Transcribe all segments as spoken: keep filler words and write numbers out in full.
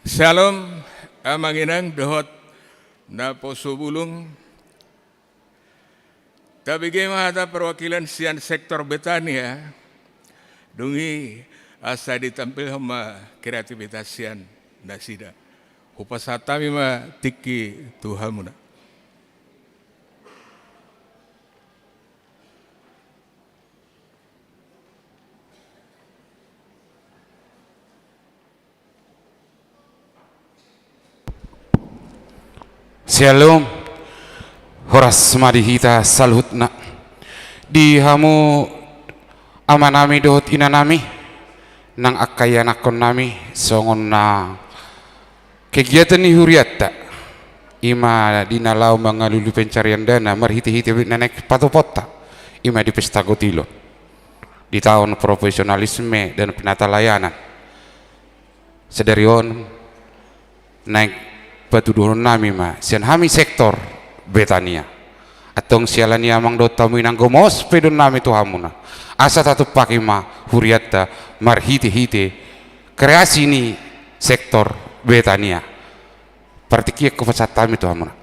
Syalom, amang inang dohot naposo bulung. Tabege ma hata perwakilan sian sektor Betania. Dung i asa ditampilhon ma kreativitas sian nasida. Hupasahat hami ma tingki tu hamuna. Syalom. Horas ma di hita saluhutna. Di hamu amanami dohot inanami, nang angka ianakkonnami, songon na kegiatan ni hurianta, i ma di na laho mangalului pencarian dana marhitehite na naeng patupaonta, i ma di Pesta Gotilon, di taon profesionalisme dan penata layanan. Sadari on naeng patuduhononnami ma sian hami sektor Betania. Antong siala ni i amang dohot hamu inang, gomos pe dohononnami tu hamuna, asa tatumpaki ma hurianta marhitehite kreasi ni sektor Betania. Partingkian hupasahat hami tu hamuna.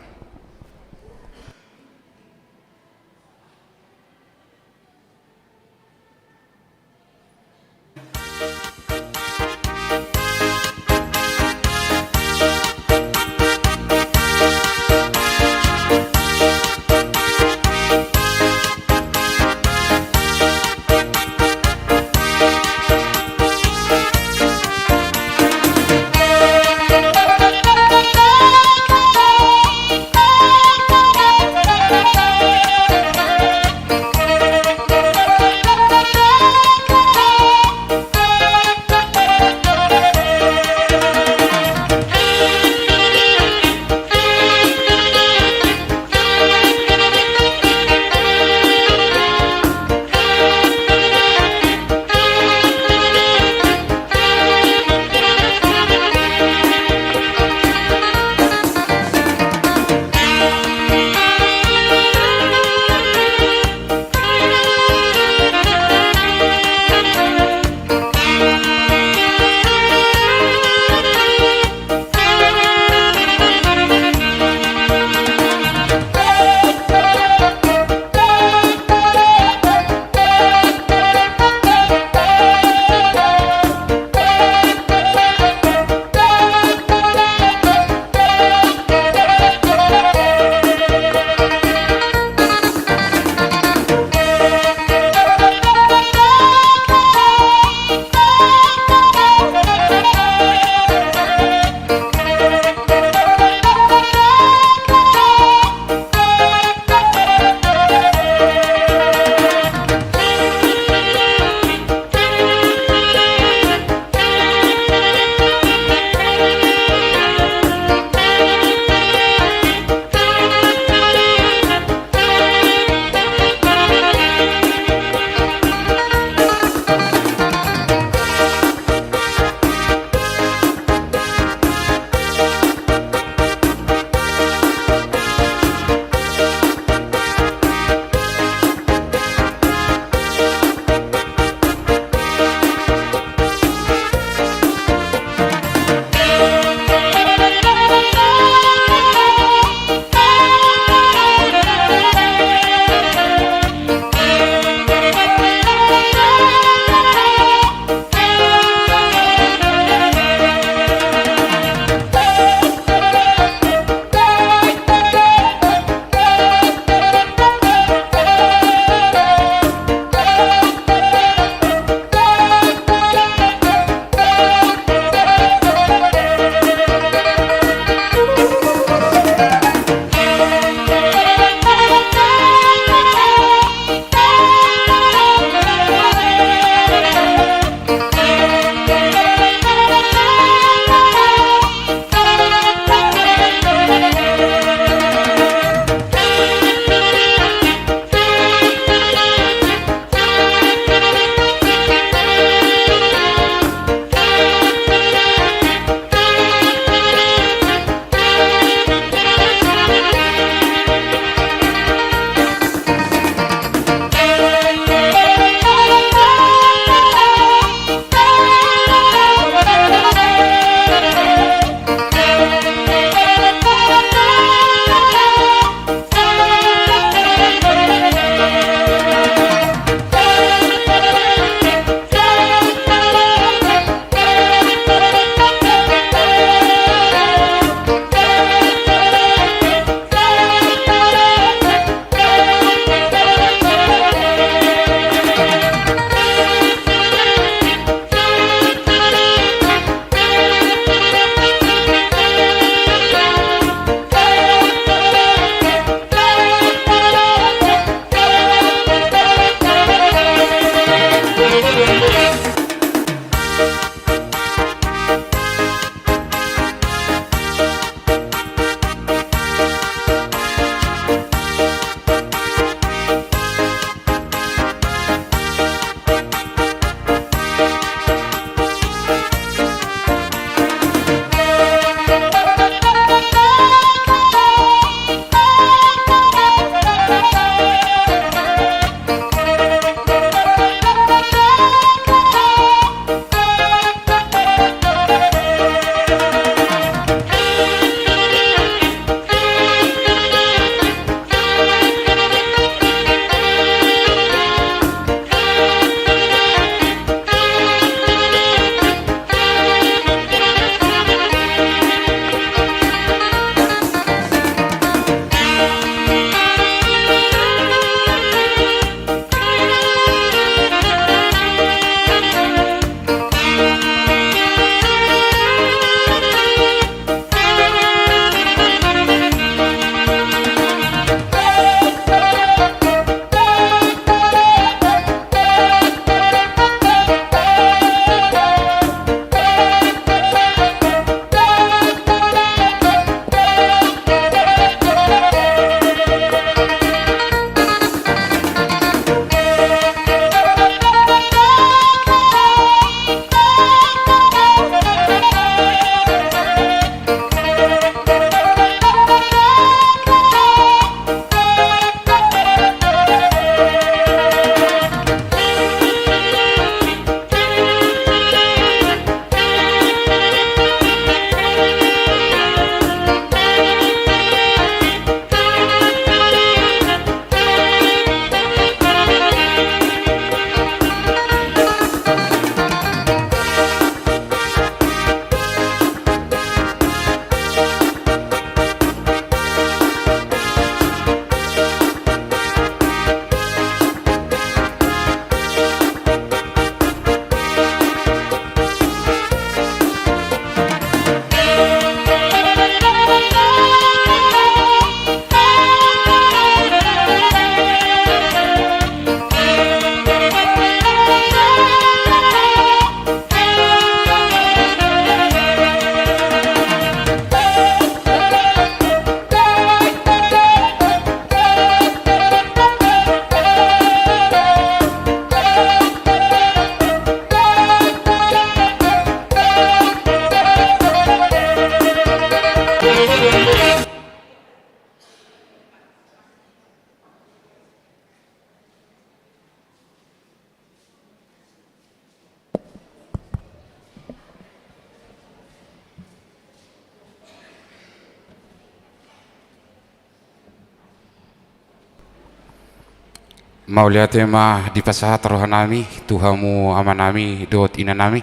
Mauliate ma dipasahat rohanami tu hamu amanami dohot inanami,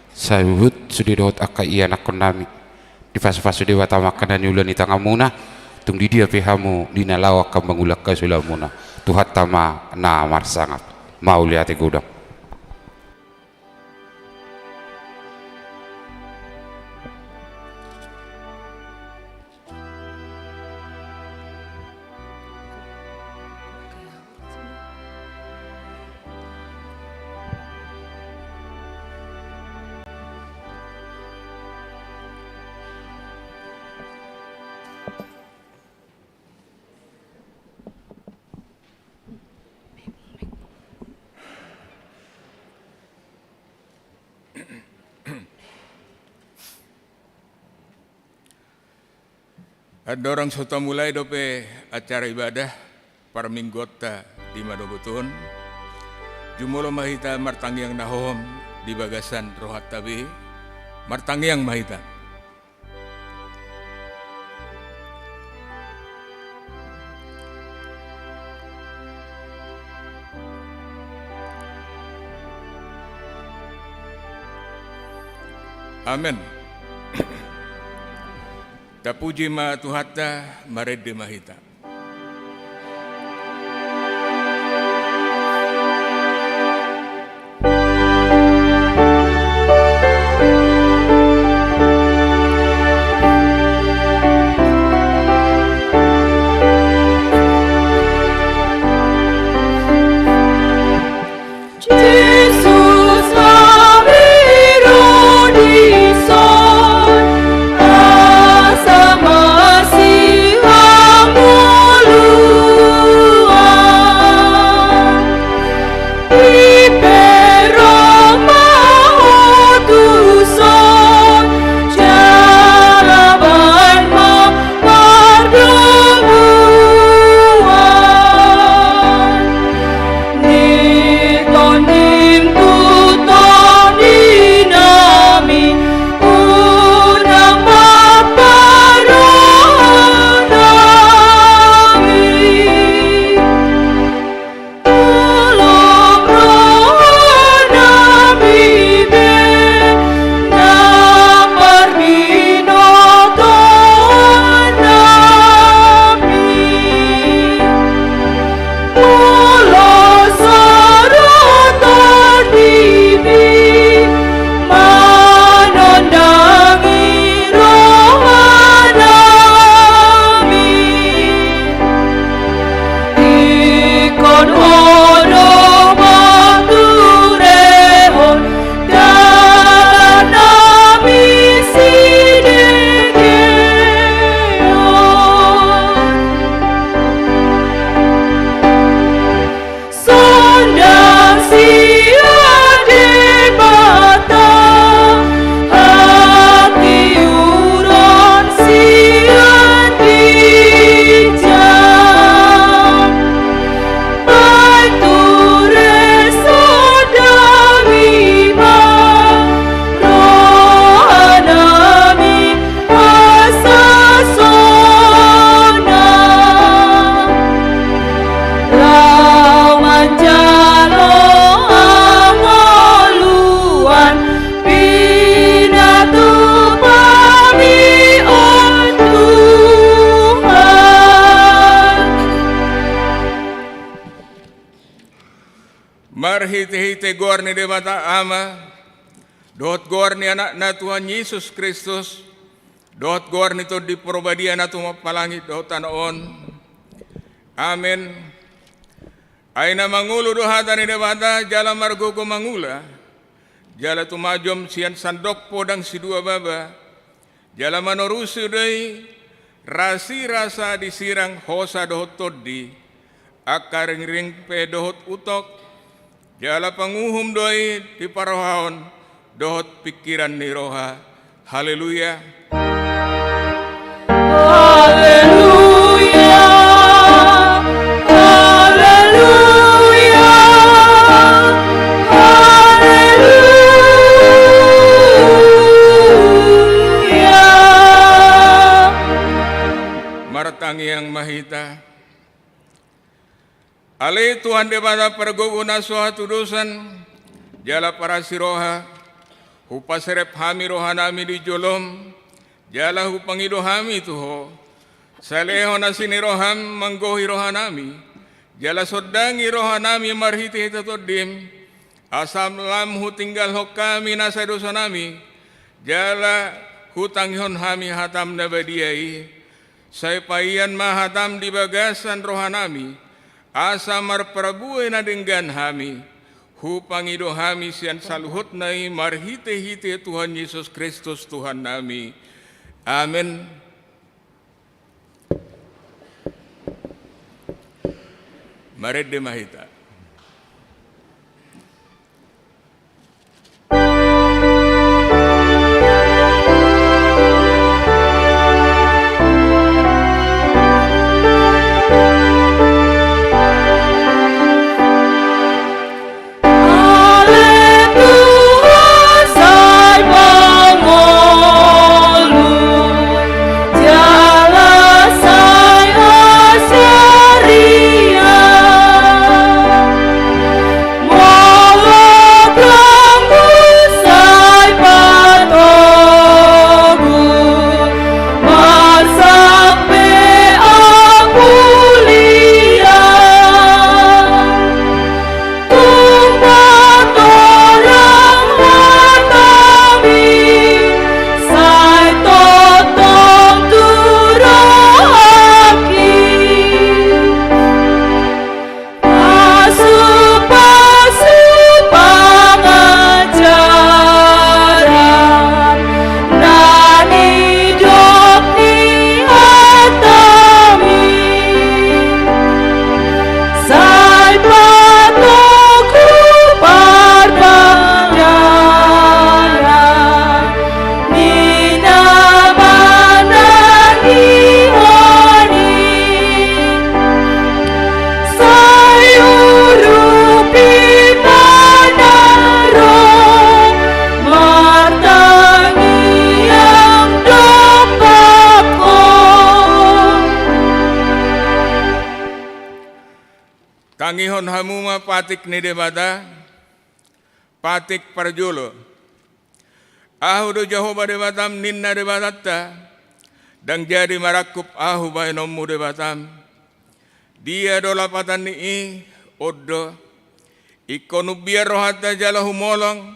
saluhut sude dohot angka ianakkonnami. Dipasupasu Debata ma angka na niula ni tanganmuna, tung di dia pe hamu di na laho angka mangulahon hasuhutonmuna. Tuhanta ma na marsangap. Mauliate godang. Andorang so tamulai dope acara ibadah parmingguonta di manogot on, jumolo ma hita martangiang na hohom di bagasan rohanta be. Martangiang ma hita. Amen. Tapuji ma Tuhanta, marende ma hita. Jesus, hami ro dison, asa masihamuliaon. Dipero ma ho tuson, jala bahen ma pardomuan. Ni tondim tu tondinami, unang ma parrohanami. Tolong rohanami be, na parbinotoannami. Molo so ro Tondibi manondangi rohanami, ingkon Ho do manturehon dalan nami sidegeon. Sonang sian Debata, hatiuron sian ginjang. Bahen ture sonang i ma rohanami, asa sonang laho manjalo hangoluan pinatupahmi, o Tuhan. Marhitehite goar ni Debata Ama, dohot goar ni Anakna Tuhan Jesus Kristus, dohot goar ni Tondi Parbadia na tumompa langit dohot tano on. Amen. Ai na mangolu do hata ni Debata, jala margogo mangula, jala tumajom sian sandok podang sidua baba, jala manorusi do i rasirasa disirang hosa dohot tondi, angka ringring pe dohot utok, jala panguhum do i di parrohaon dohot pingkiran ni roha. Haleluya. Haleluya. Haleluya. Haleluya. Martangiang ma hita. Ale Tuhan Debata pargogo na so hatudosan, jala parasi roha, hupaserep hami rohanami di jolom, jala hupangido hami tu Ho. Sai lehon asi ni roham manggohi rohanami, jala sondangi rohanami marhitehite Tondim, asa lam hutinggalhon hami nasa dosanami, jala hutangihon hami hatam na badia i. Sai paian ma hatam di bagasan rohanami, asa marparabue na denggan hami. Hupangido hami sian saluhutna i marhitehite Tuhan Jesus Kristus Tuhannami. Amen. Marende ma hita. Tangihon hamu ma patik ni Debata, patik parjolo. Ahu do Jahowa Debatam, ninna Debatanta, ndang jadi marangkup ahu bahenonmu Debatam. Dia do lapatan ni i? On do. Ingkon umbiar rohanta jala humolong,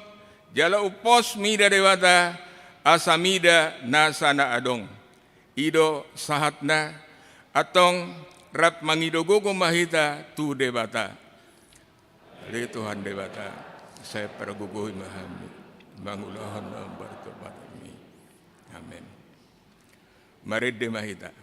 jala umpos mida Debata, asa mida nasa na adong. I do sahatna. Antong rap mangido gogo ma hita tu Debata. Ale Tuhan Debata, sai pargogohi ma hami mangulahon na hombar tu hataMi. Amen. Marende ma hita.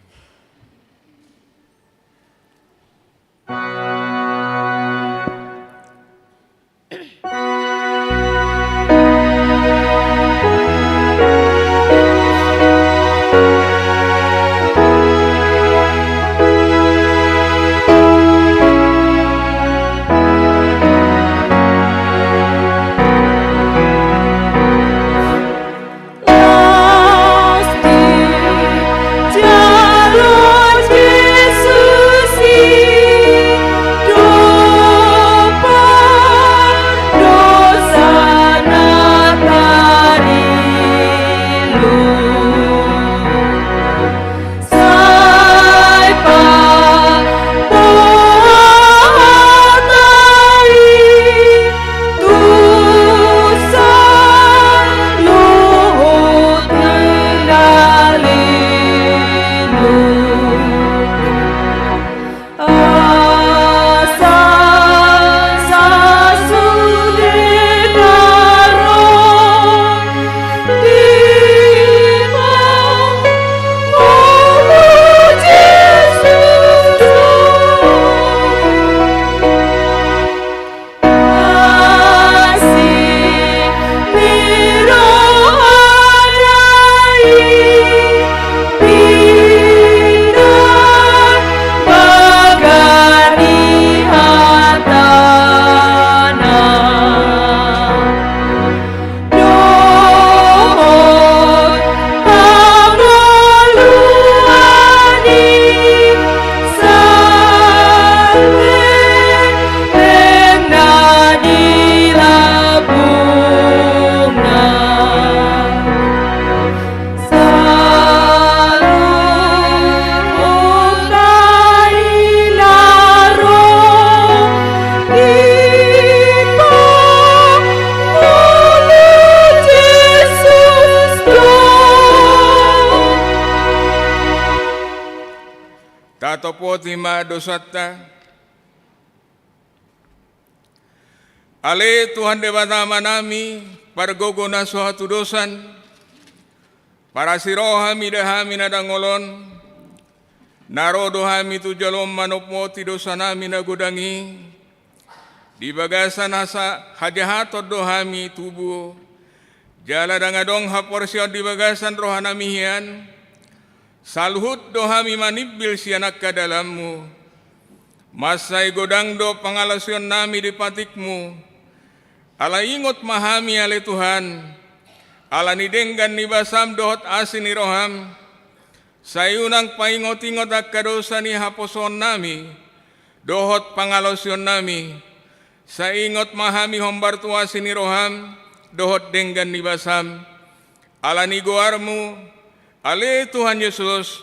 Topoti ma dosanta. Ale Tuhan Debata Amanami, pargogo na so hatudosan, parasi roha mida hami na dangol on, na ro do hami tu joloM manopoti dosanami na godang i, di bagasan hasa-, hajahaton do hami tubu, jala ndang adong haporseaon di bagasan rohanami hian, saluhut do hami manimbil sian angka dalanMu. Mansai godang do pangalaosionnami di patikMu. Alai ingot ma hami ale Tuhan, ala ni denggan ni basaM dohot asi ni rohaM, sai unang paingot-ingot angka dosa ni haposoonnami, dohot pangalaosionnami, sai ingot ma hami hombar tu asi ni rohaM, dohot denggan ni basaM, ala ni goarMu, ale Tuhan Jesus,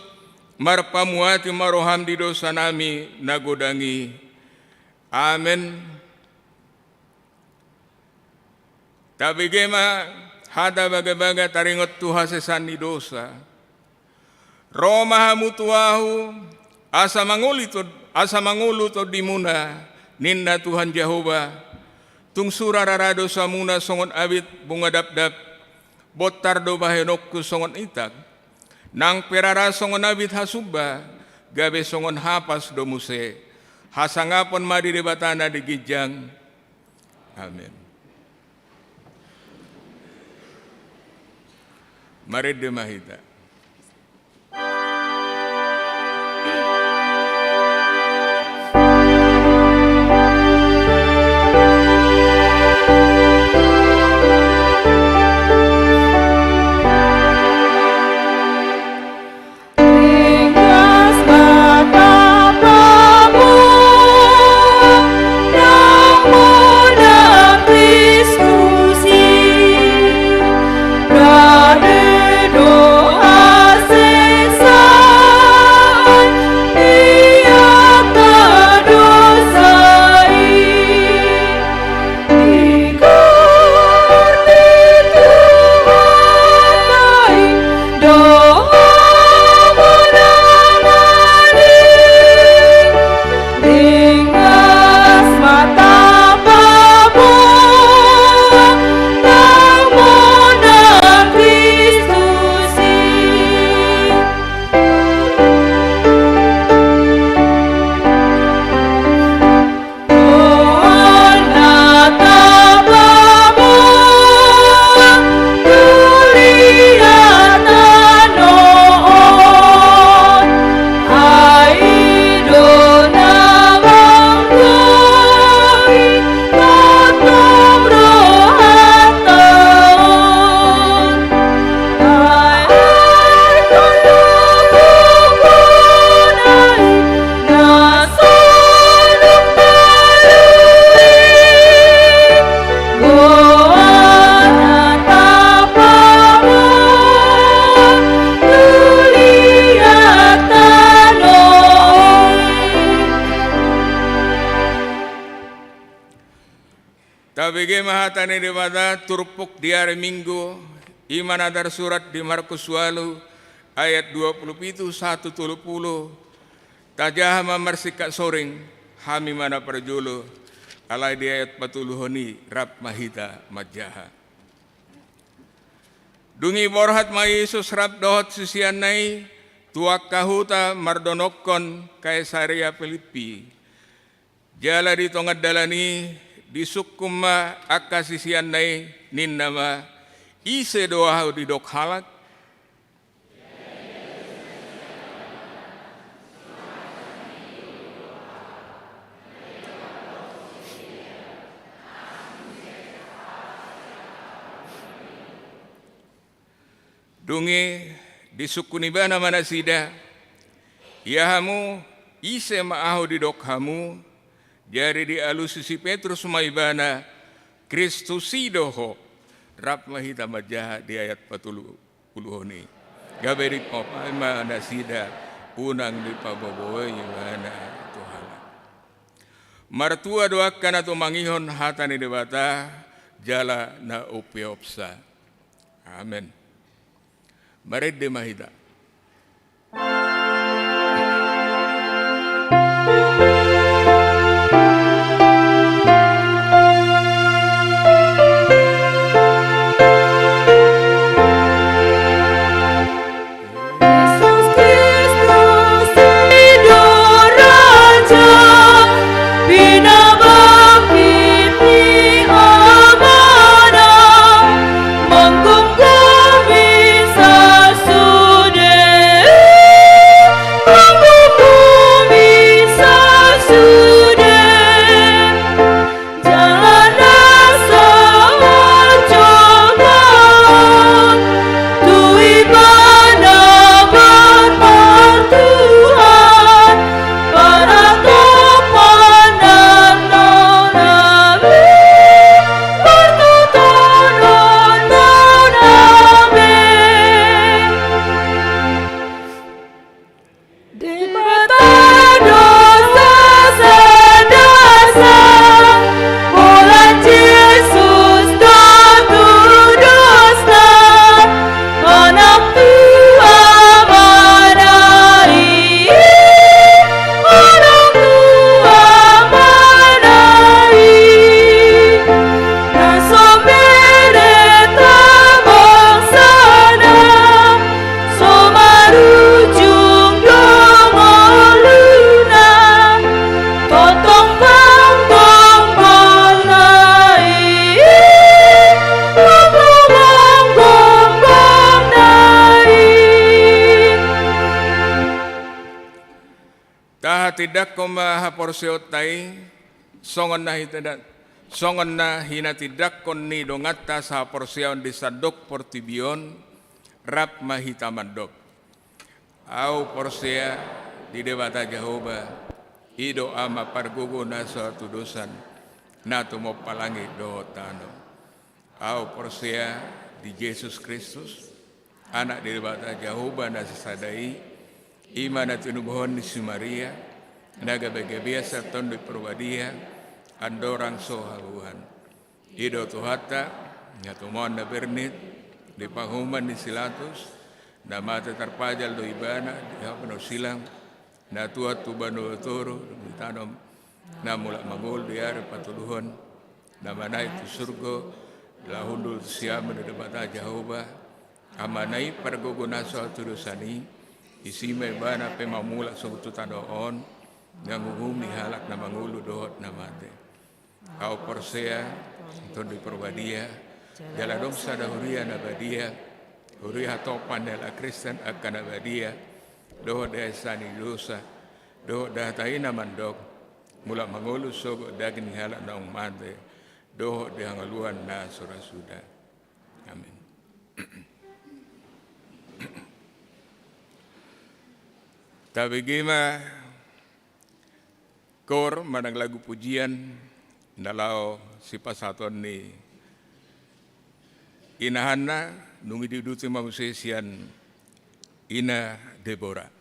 marpamuati ma rohaM di dosanami na godang i. Amen. Tabege ma hata bagabaga taringot tu hasesaan ni dosa. Ro ma hamu tu Ahu, asa mangolu tod-, asa mangolu tondimuna, ninna Tuhan Jahowa. Tung sura rara dosamuna songon abit bunga dapdap, bontar do bahenonku songon itang. Nang pe rara songon abit hasumba, gabe songon hapas do muse. Hasangapon ma di Debata na di ginjang. Amen. Marende ma hita. Tabege ma hata ni Debata turpuk di ari Minggu, i ma na tarsurat di Markus ualu ayat dua pulu pitu sahat tu tolu pulu. Tajaha ma marsingkat soring, hami ma na parjolo, alai di ayat patoluhon i rap ma hita manjaha. Dung i borhat ma Jesus rap dohot siseanna i tu angka huta mardonokkon Kaisarea Pilippi. Jala di tonga dalan i disungkun ma angka siseanna i, ninna ma: Ise do ahu didok halak? Dung i disungkun ibana ma nasida: Ia hamu, ise ma ahu didok hamu? Jadi dialusi si Petrus ma ibana: Kristus i do ho. Rap ma hita manjaha di ayat patolu puluhon i. Gabe dipaopai ma nasida, unang dipaboboi ibana tu halak. Martua do angka na tumangihon hata ni Debata jala na umpeopsa. Amen. Marende ma hita. Tindanghon ma haporseaonta i, songon na hita-, songon na hinatindangkon ni donganta sahaporseaon di sandok portibi on, rap ma hita mandok: Ahu porsea di Debata Jahowa, i do Ama pargogo na so hatudosan, na tumompa langit dohot tano. Ahu porsea di Jesus Kristus, Anak ni Debata Jahowa na sasada i, i ma na tinubuhon ni si Maria, na gabe-gabean sian Tondi Parbadia, andorang so habuhan. I do Tuhanta, na tumaon na bernit, di panguhuman ni si Pilatus, na mate tarpajal do ibana, dihapono silang, na tuat tu banua toru, ditanom, na mulak mangolu di ari patoluhon, na manaek tu surgo, laho hundul tu siamun ni Debata Jahowa, Amana i pargogo na so hatudosan i, disi ma ibana pe mamulak songon tu tano on, manguhumi halak na mangolu dohot na mate. Ahu porsea, Tondi Parbadia, jala adong sada huria na badia, huria hatopan ni halak Kristen angka na badia, dohot di hahisahan ni dosa, dohot di hata i na mandok, mulak mangolu sogot daging ni halak naung mate, dohot di hangoluan na so ra suda. Amin. Tabege ma koor manang lagu pujian na laho sipasahaton ni Ina Hanna, nunga diuduti ma muse sian Ina Debora.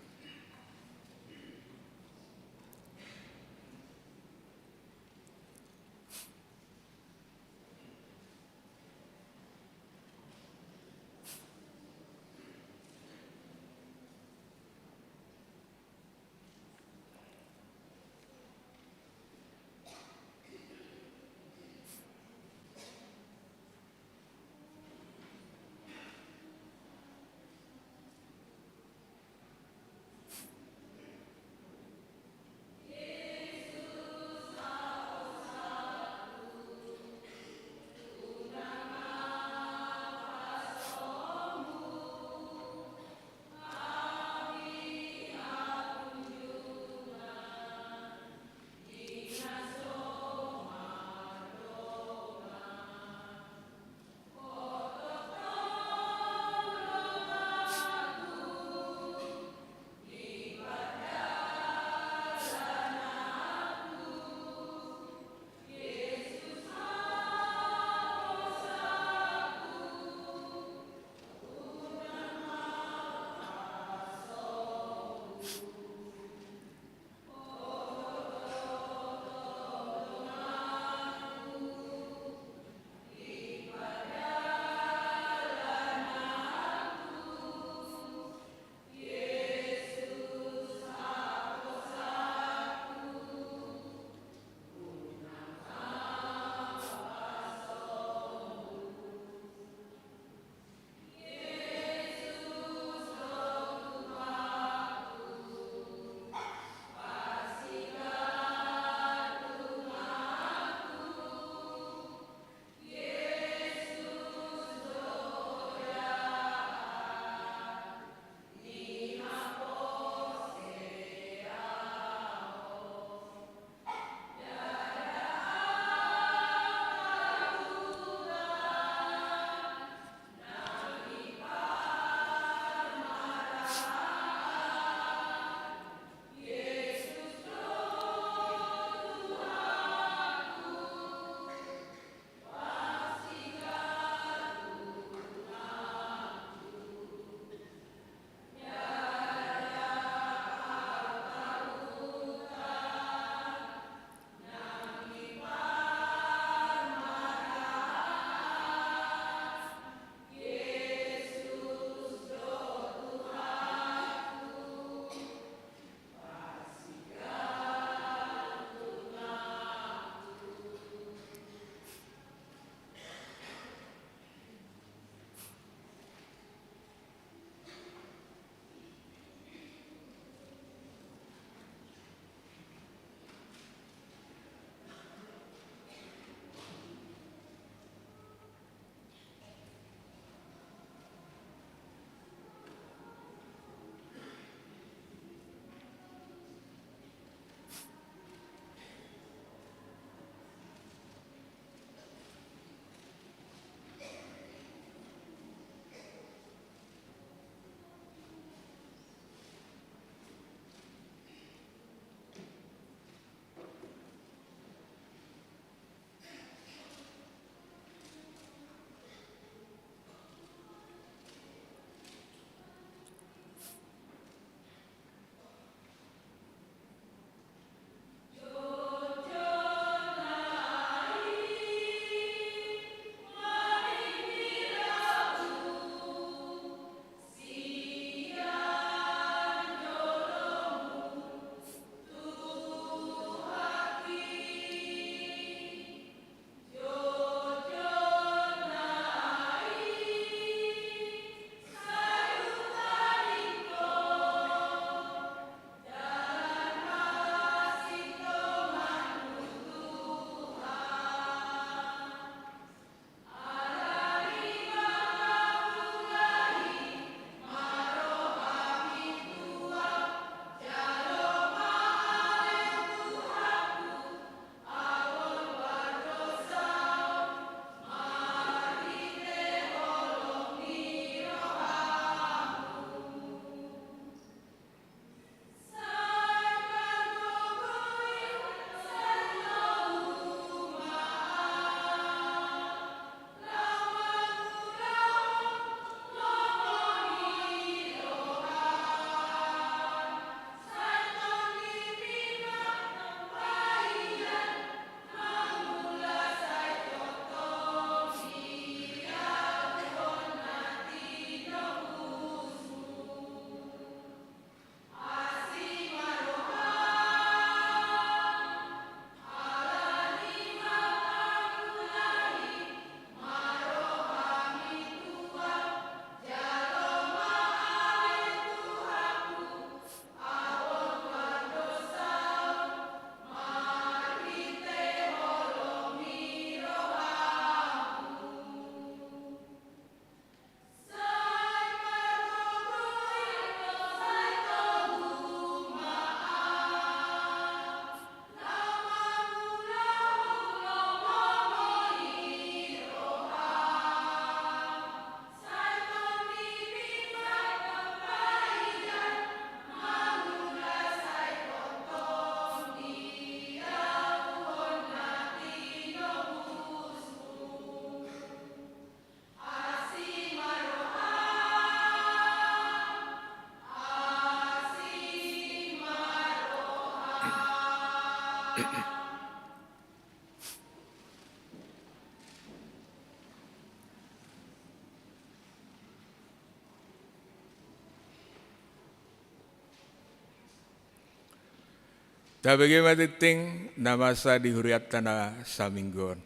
Tabege ma tingting na masa di hurianta na saminggu on.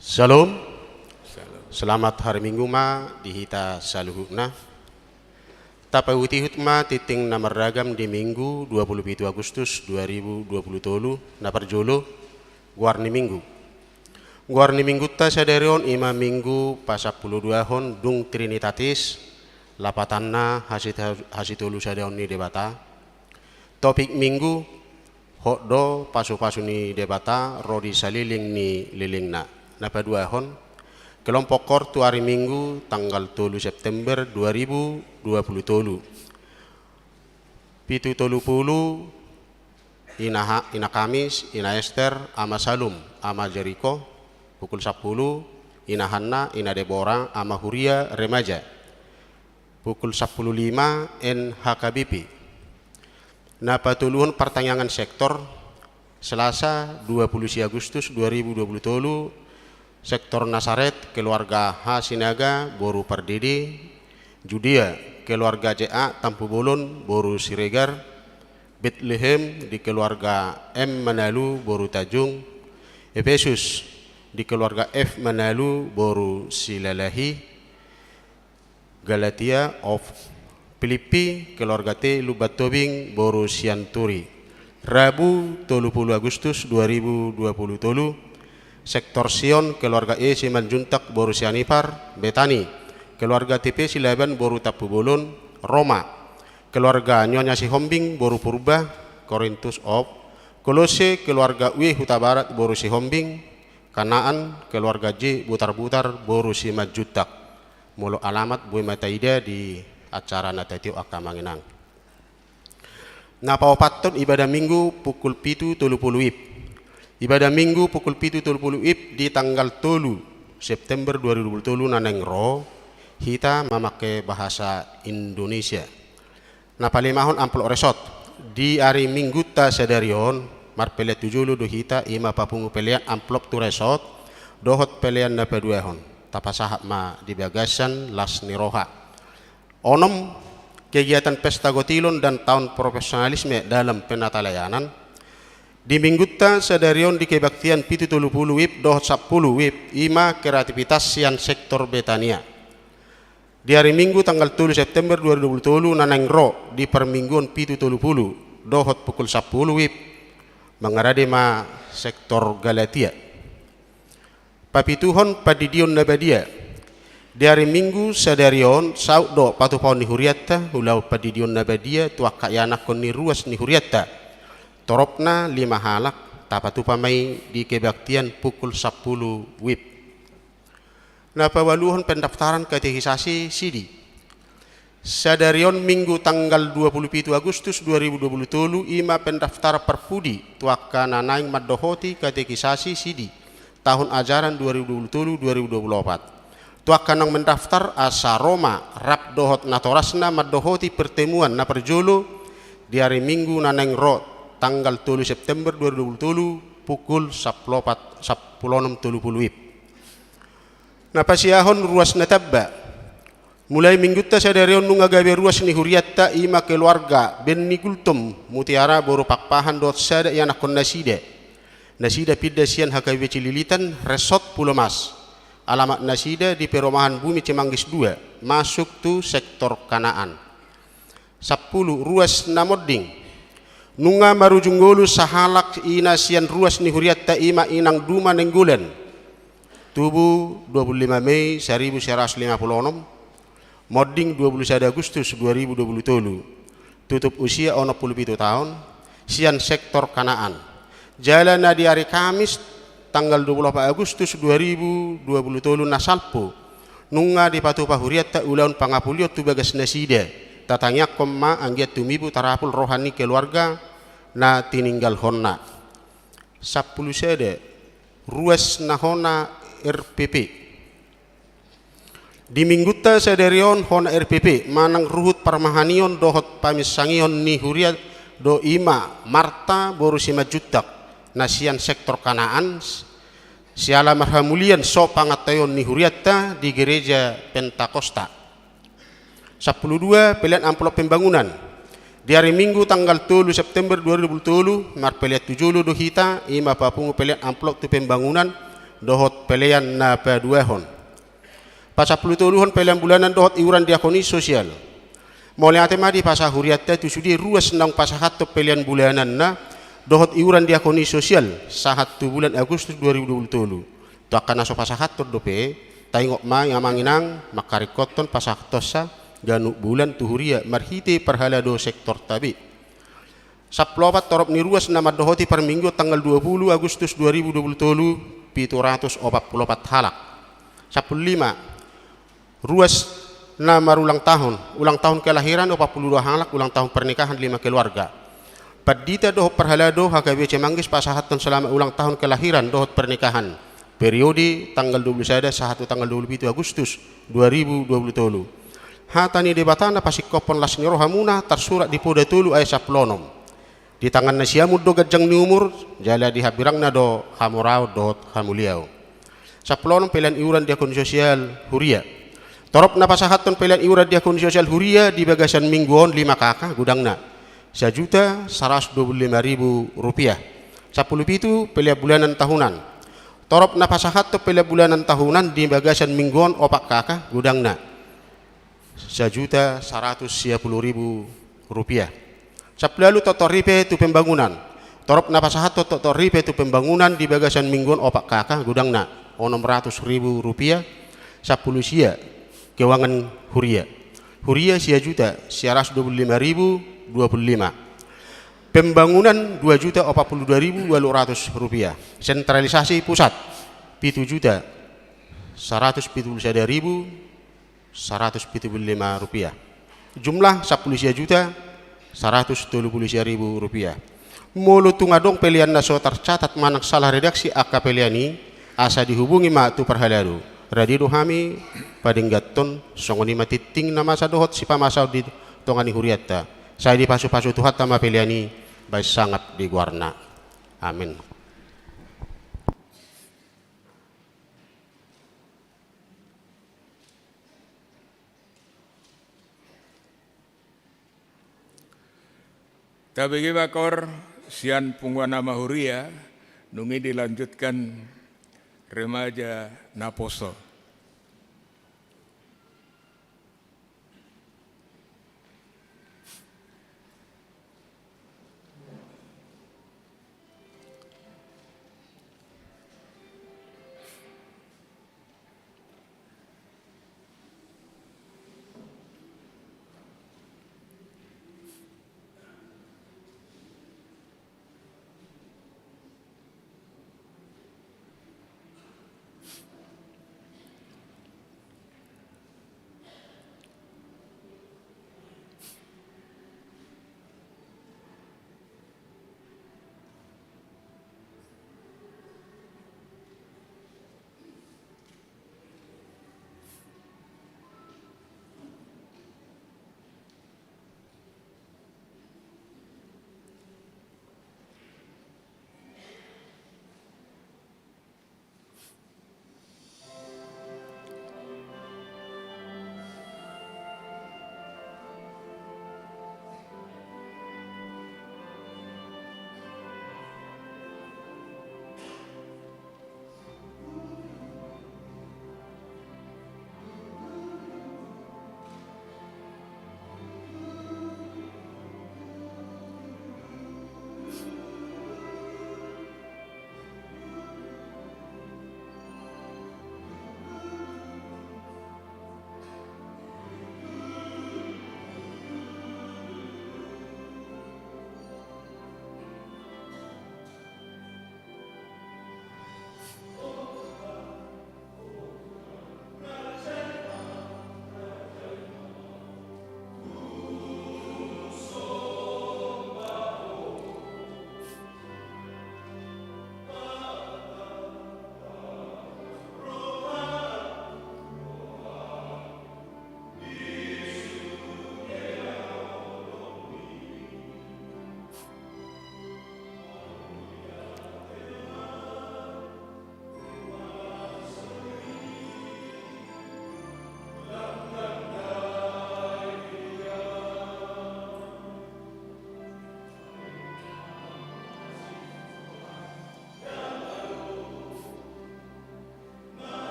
Syalom. Selamat hari Minggu ma di hita saluhutna. Tapaihutihut ma tingting na marragam di Minggu dua puluh pitu Agustus dua ribu dua puluh tolu, na parjolo, goar ni Minggu. Goar ni Minggunta sadari on i ma Minggu pasampuluduahon dung Trinitatis, lapatanna hasita-, hasitolusadahon ni Debata. Topik Minggu, hot do pasupasu ni Debata ro di saleleng ni lelengna. Na paduahon, kelompok koor tu ari Minggu tanggal tolu September dua ribu dua puluh tolu. Pitu tolu pulu, Ina Ha-, Ina Kamis, Ina Ester, Ama Salum, Ama Jeriko, pukul sampulu, Ina Hanna, Ina Debora, Ama Huria, Remaja, pukul sampulu lima, N H K B P. Na patoluhon partangiangan sektor, Selasa, dua puluh sia Agustus dua ribu dua puluh tolu, sektor Nasaret, keluarga H Sinaga, boru Pardede, Judea, keluarga J A Tampubolon, boru Siregar, Betlehem, di keluarga M Manalu, boru Tanjung, Efesus, di keluarga F Manalu, boru Silalahi, Galatia of Pilippi, keluarga T Lumban Tobing, boru Sianturi. Rabu, tolu pulu Agustus dua ribu dua puluh tolu, sektor Sion, keluarga E Simanjuntak, boru Sianipar, Betani, keluarga T P Silaban, boru Tampubolon, Roma, keluarga Nyonya Sihombing, boru Purba, Korintus of Kolose, keluarga W Hutabarat, boru Sihombing, Kanaan, keluarga J Butarbutar, boru Simanjuntak. Molo alamat boi ma taida di acara na tatiop, angka amang inang. Na paopathon, ibadah Minggu pukul pitu tolu pulu WIB. Ibadah Minggu pukul pitu tolu pulu WIB di tanggal tolu September dua ribu dua puluh tolu na naeng ro, hita mamangke bahasa Indonesia. Na palimahon, amplop resort. Di ari Minggunta sadari on, marpelean tu jolo do hita, i ma papungu pelean amplop tu resort, dohot pelean na paduahon. Tapasahat ma di bagasan las ni roha. Onom, kegiatan pesta gotilon dan tahun profesionalisme dalam penatalayanan. Di Minggunta sadari on di kebaktian pitu tolu pulu WIB dohot sampulu WIB, i ma kreativitas sian sektor Betania. Di ari Minggu tanggal tolu September dua ribu dua puluh tolu na naeng ro di parmingguon pitu tolu pulu dohot pukul sampulu WIB, mangarade ma sektor Galatia. Papituhon, pandidion na badia. Di ari Minggu sadari on, saut do patupaon ni hurianta ulaon pandidion na badia tu angka ianakhon ni ruas ni hurianta. Toropna lima halak, tapatupa ma i di kebaktian pukul sampulu WIB. Na paualuhon, pendaftaran katekisasi sidi. Sadari on Minggu tanggal dua puluh pitu Agustus dua ribu dua puluh tolu, i ma pendaftaran parpudi tu angka na naeng mandohoti katekisasi sidi tahun ajaran dua ribu dua puluh tolu dua ribu dua puluh opat. Tu angka naung mendaftar, asa ro ma rap dohot natorasna mandohoti pertemuan na parjolo di ari Minggu na naeng ro tanggal tolu September dua ribu dua puluh tolu pukul sampulu opat, sampulu onom tolu pulu WIB. Na pasiahon, ruas na tamba. Mulai Minggunta sadari on nunga gabe ruas ni hurianta, i ma keluarga Benni Gultom Mutiara boru Pakpahan dohot sada ianakhon nasida. Nasida pinda sian H K B P Cililitan, Resort Pulau Mas. Alamat nasida di perumahan Bumi Cimanggis dua, masuk tu sektor Kanaan. Sampulu, ruas na monding. Nunga marujung ngolu sahalak ina sian ruas ni hurianta, i ma Inang Duma Nainggolan. Tubu dua puluh lima Mei seribu sembilan ratus lima puluh enam, monding dua puluh sada Agustus dua ribu dua puluh tolu. Tutup usia onom puluh pitu taon, sian sektor Kanaan. Jala na di ari Kamis, tanggal dua puluh opat Agustus dua ribu dua puluh tolu na salpu, nunga dipatupa hurianta ulaon pangapulion tu bagas nasida. Tatangiangkon ma anggiat tumibu tarapul roha ni keluarga na tininggalhonna. Sampulu sada, ruas na hona R P P. Di minggunta sadari on hona R P P manang ruhut parmahanion dohot paminsangion ni huria do i ma Marta boru Simanjuntak na sian sektor Kanaan, siala marhamulian so pangantaion ni hurianta di Gereja Pentakosta. Sampulu dua, pelean amplop pembangunan. Di ari Minggu tanggal tolu September dua ribu dua pulu tolu, marpelean tu jolo do hita, i ma papungu pelean amplop tu pembangunan dohot pelean na paduahon. Pasampulu toluhon, pelean bulanan dohot iuran diakoni sosial. Mauliate ma di pasahat hurianta tu sude ruas naung pasahathon pelean bulananna dohot iuran diakoni sosial sahat tu bulan Agustus dua ribu dua pulu tolu. Tu angka na so pasahathon dope, taingot ma i amang inang, mangkaringkothon pasahathonsa ganup bulan tu huria marhite parhalado sektorta be. Sampulu opat, torop ni ruas na mandohoti parmingguon tanggal dua pulu Agustus dua ribu dua pulu tolu, pitu ratus opat pulu opat halak. Sampulu lima, ruas na marulang tahun, ulang tahun kelahiran opat pulu dua halak, ulang tahun pernikahan lima keluarga. Pandita dohot parhalado H K B C Manggis pasahathon selamat ulang tahun kelahiran dohot pernikahan, periode tanggal dua pulu sada sahat tu tanggal dua pulu pitu Agustus dua ribu dua pulu tolu. Hata ni Debata na pasingkophon las ni rohamuna tarsurat di Poda tolu ayat sampulu onom. Di tanganna siamun do ganjang ni umur, jala di hambirangna do hamoraon dohot hamuliaon. Sampulu onom, pelean iuran diakoni sosial huria. Torop na pasahathon pelean iuran diakoni sosial huria di bagasan minggu on lima K K godangna, sajuta saratus dua pulu lima ribu rupiah. Sampulu pitu, pelean bulanan tahunan. Torop na pasahathon pelean bulanan tahunan di bagasan minggu on opat K K godangna, sajuta saratus sia pulu ribu rupiah. Sampulu ualu, toktok ripe tu pembangunan. Torop na pasahathon toktok ripe tu pembangunan di bagasan minggu on opat K K godangna, onom ratus ribu rupiah. Sampulu sia, keuangan huria. Huria sia juta sia ratus dua pulu lima ribu dua pulu lima. Pembangunan dua juta opat pulu dua ribu ualu ratus rupiah. Sentralisasi pusat, pitu juta saratus pitu pulu sada ribu saratus pitu pulu lima rupiah. Jumlah sampulu sia juta saratus tolu pulu sia ribu rupiah. Molo tung adong pelean na so tarcatat manang salah redaksi angka pelean i, asa dihubungi ma tu parhalado. Rade do hami padengganhon, songon i ma tingting na masa dohot sipamasaon di tonga ni hurianta. Sai dipasupasu Tuhanta ma pelean i bahen sangap di goarna. Amin. Tabege ma kor sian punguan ama huria, nunga i dilanjutkan remaja naposo.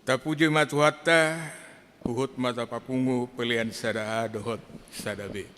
Tapuji ma Tuhanta, huhut ma tapapungu pelean sada A dohot sada B.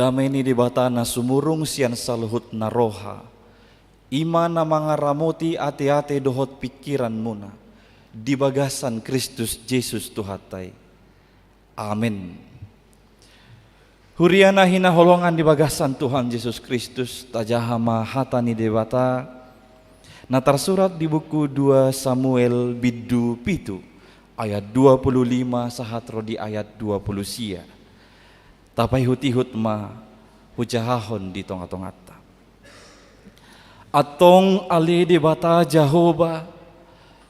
Dame ni Debata na sumurung sian saluhut na roha, i ma na mangaramoti ateate dohot pingkiranmuna di bagasan Kristus Jesus Tuhanta i. Amen. Huria na hinaholongan di bagasan Tuhan Jesus Kristus, tajaha ma hata ni Debata na tarsurat di buku dua Samuel bindu pitu ayat dua puluh lima sahat ro di ayat dua puluh sia. Tapaihut-ihut ma hujahahon di tonga-tonganta. Antong ale Debata Jahowa,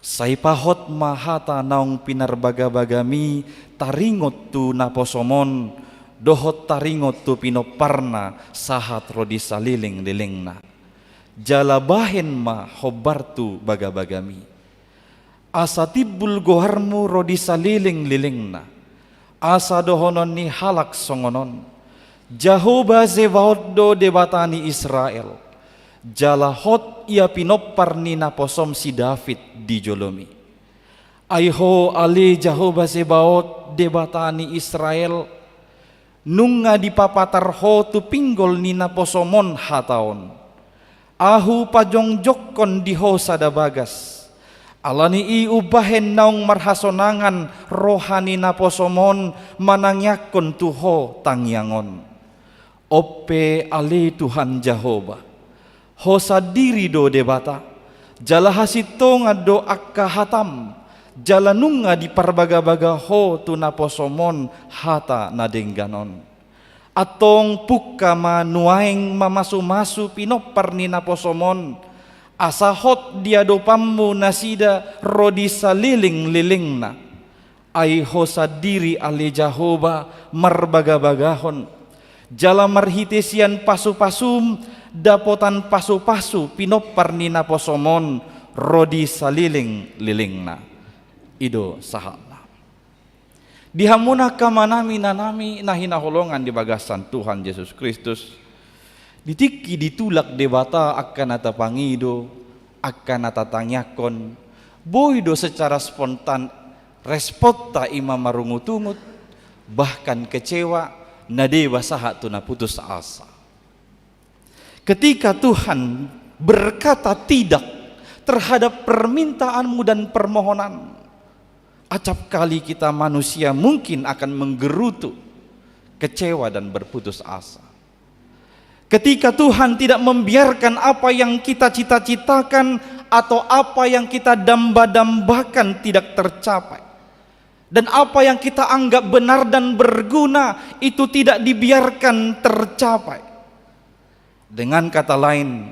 sai pahot ma hata naung pinarbagabagami taringot tu naposomon, dohot taringot tu pinomparna sahat ro di saleleng-lelengna. Jala bahen ma hombar tu bagabagami. Asa timbul goarmu ro di saleleng-lelengna. Asa dohonon ni halak songon on: Jahowa Zebaot do Debata ni Israel. Jala hot ia pinompar ni naposom si David di jolomi. Ai ho ale Jahowa Zebaot, Debata ni Israel, nunga dipapatar ho tu pinggol ni naposomon hata on. Ahu pajongjongkon di ho sada bagas. Ala ni i umbahen naung marhasonangan roha ni naposomon manangiangkon tu ho tangiang on. On pe ale Tuhan Jahowa, ho sandiri do Debata, jala hasintongan do angka hatam, jala nunga diparbagabaga ho tu naposomon hata na denggan on. Antong pungka ma nuaeng mamasumasu pinompar ni naposomon, asa hot di adopanmu nasida ro di saleleng-lelengna. Ai ho sandiri ale Jahowa marbagabagahon, jala marhite sian pasupasum dapotan pasupasu pinompar ni naposomon ro di saleleng-lelengna. I do sahatna. Di hamuna angka amanami, inanami na hinaholongan di bagasan Tuhan Jesus Kristus, di tingki ditulak Debata angka na tapangido, angka na tatangiangkon, boi do secara spontan responta i ma marungutungut, bahkan kecewa, na deba sahat tu na putus asa. Ketika Tuhan berkata tidak terhadap permintaanmu dan permohonan, acap kali kita manusia mungkin akan menggerutu, kecewa, dan berputus asa. Ketika Tuhan tidak membiarkan apa yang kita cita-citakan atau apa yang kita damba-dambakan tidak tercapai, dan apa yang kita anggap benar dan berguna itu tidak dibiarkan tercapai. Dengan kata lain,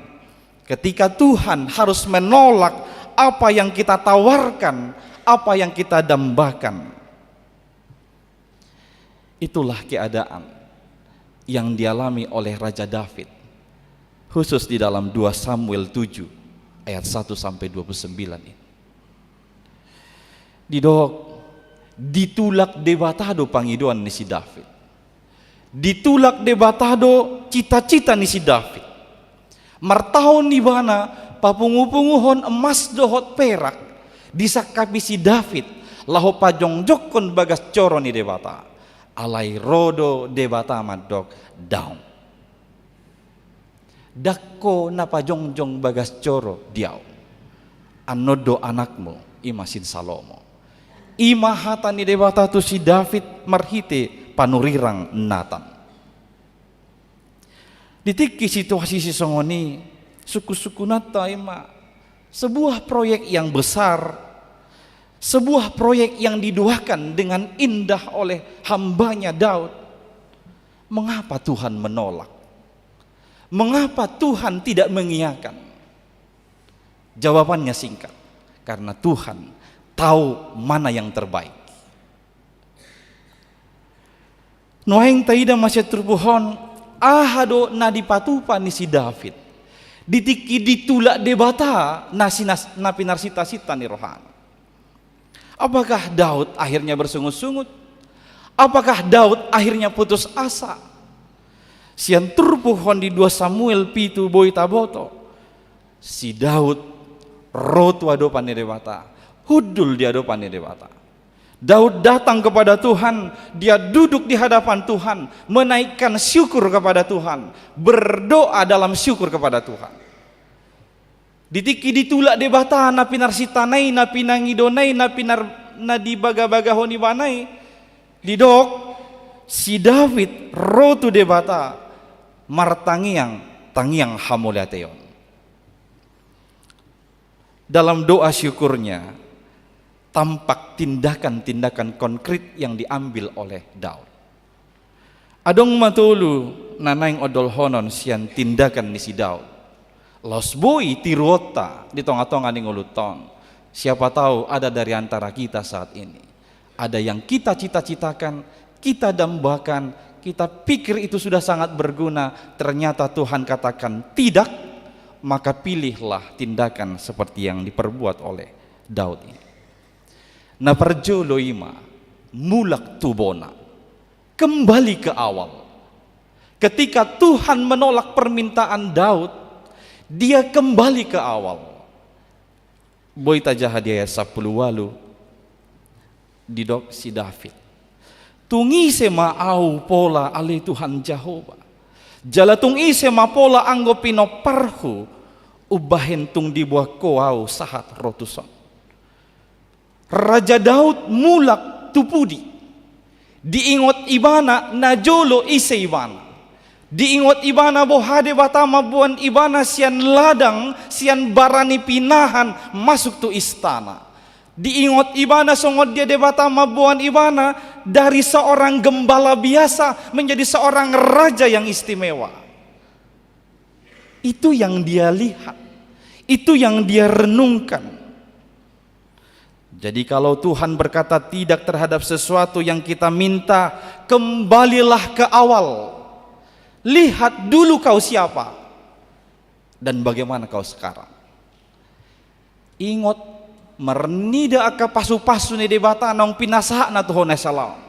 ketika Tuhan harus menolak apa yang kita tawarkan, apa yang kita dambakan. Itulah keadaan yang dialami oleh Raja David, khusus di dalam dua Samuel tujuh ayat satu sampai dua puluh sembilan ini. Didok, ditulak Debata do pangidoan ni si David. Ditulak Debata do cita-cita ni si David. Martaon ibana papungupunguhon emas dohot perak disangkapi si David laho pajongjongkon bagas joro ni Debata. Alai ro do Debata mandok, daong. Ndang ho na pajongjong bagas joro di ahu. Annon do anakmu, i ma si Salomo. I ma hata ni Debata tu si David marhite panurirang Natan. Di tingki situasi sisongon i, sungkunsungkunanta i ma, sebuah proyek yang besar, sebuah proyek yang didoakan dengan indah oleh hambanya Daud. Mengapa Tuhan menolak? Mengapa Tuhan tidak mengiyakan? Jawabannya singkat, karena Tuhan tahu mana yang terbaik. Nuaeng taida ma sian turpuk on, aha do na dipatupa ni si David di tingki ditulak Debata na sinas-, na pinarsintasinta ni rohana. Apakah Daud akhirnya bersungut-sungut? Apakah Daud akhirnya putus asa? Sian turpuk on di dua Samuel pitu boi taboto, si Daud ro tu adopan ni Debata, hundul di adopan ni Debata. Daud datang kepada Tuhan, dia duduk di hadapan Tuhan, menaikkan syukur kepada Tuhan, berdoa dalam syukur kepada Tuhan. Di tingki ditulak Debata na pinarsinta na i, na pinangido na i, na pinar-, na dibagabagahon ibana i, didok, si David ro tu Debata, martangiang, tangiang hamauliateon. Dalam doa syukurnya, tampak tindakan-tindakan konkret yang diambil oleh Daud. Adong ma tolu na naeng ondolhonon sian tindakan ni si Daud. Laos boi tiruonta di tonga-tonga ni ngolunta on. Siapa tahu ada dari antara kita saat ini. Ada yang kita cita-citakan, kita dambakan, kita pikir itu sudah sangat berguna, ternyata Tuhan katakan tidak, maka pilihlah tindakan seperti yang diperbuat oleh Daud ini. Na parjolo i ma, mulak tu bona. Kembali ke awal. Ketika Tuhan menolak permintaan Daud, dia kembali ke awal. Boi tajaha di ayat sampulu ualu, didok si David. Tung ise ma au pola ale Tuhan Jahowa. Jala tung ise ma pola anggo pinomparhu, umbahen tung diboan Ho au sahat ro tuson. Raja Daud mulak tu pudi. Diingot ibana najolo ise ibana. Diingot ibana boha Debata mamboan ibana sian ladang, sian bara ni pinahan masuk tu istana. Diingot ibana songon dia Debata mamboan ibana dari seorang gembala biasa menjadi seorang raja yang istimewa. Itu yang dia lihat. Itu yang dia renungkan. Jadi, kalau Tuhan berkata tidak terhadap sesuatu yang kita minta, kembalilah ke awal. Lihat dulu kau siapa dan bagaimana kau sekarang. Ingot, marnida angka pasupasu ni Debata naung pinasahatna tu ho na salaon.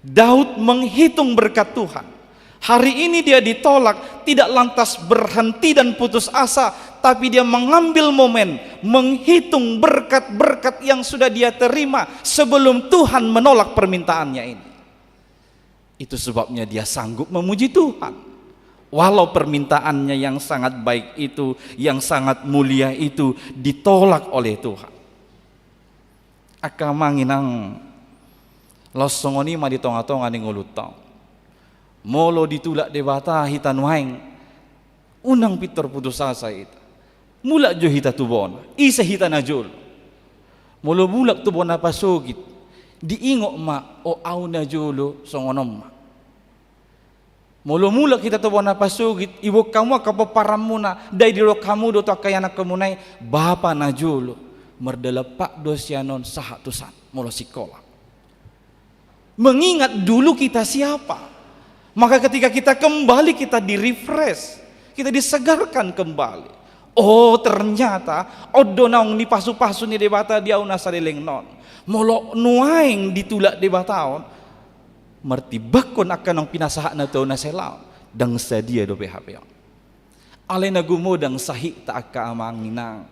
Daud menghitung berkat Tuhan. Hari ini dia ditolak, tidak lantas berhenti dan putus asa, tapi dia mengambil momen menghitung berkat-berkat yang sudah dia terima sebelum Tuhan menolak permintaannya ini. Itu sebabnya dia sanggup memuji Tuhan. Walau permintaannya yang sangat baik itu, yang sangat mulia itu ditolak oleh Tuhan. Angka amang inang, laos songon i ma di tonga-tonga ni ngolunta on. Molo ditulak Debata hita nuaeng, unang pintor putus asa hita. Mulak jo hita tu bona, ise hita najolo. Molo mulak tu bona pasogit, diingot ma, o au najolo songon on ma. Molo mulak hita tu bona pasogit, iboan hamu angka pomparanmuna, ndai didok hamu do tu angka ianakhonmuna i, bapa najolo, mardalan pat do sian on sahat tusan, molo sikola. Mengingat dulu kita siapa. Maka ketika kita kembali, kita di-refresh, kita disegarkan kembali. Oh, ternyata on do naung nipasupasu ni Debata di au na saleleng on. Molo nuaeng ditulak Debata on, martimbangkon angka naung pinasahatna tu au na salaon, ndang sadia dope hape on. Alai na gumodang sahitanta angka amang inang,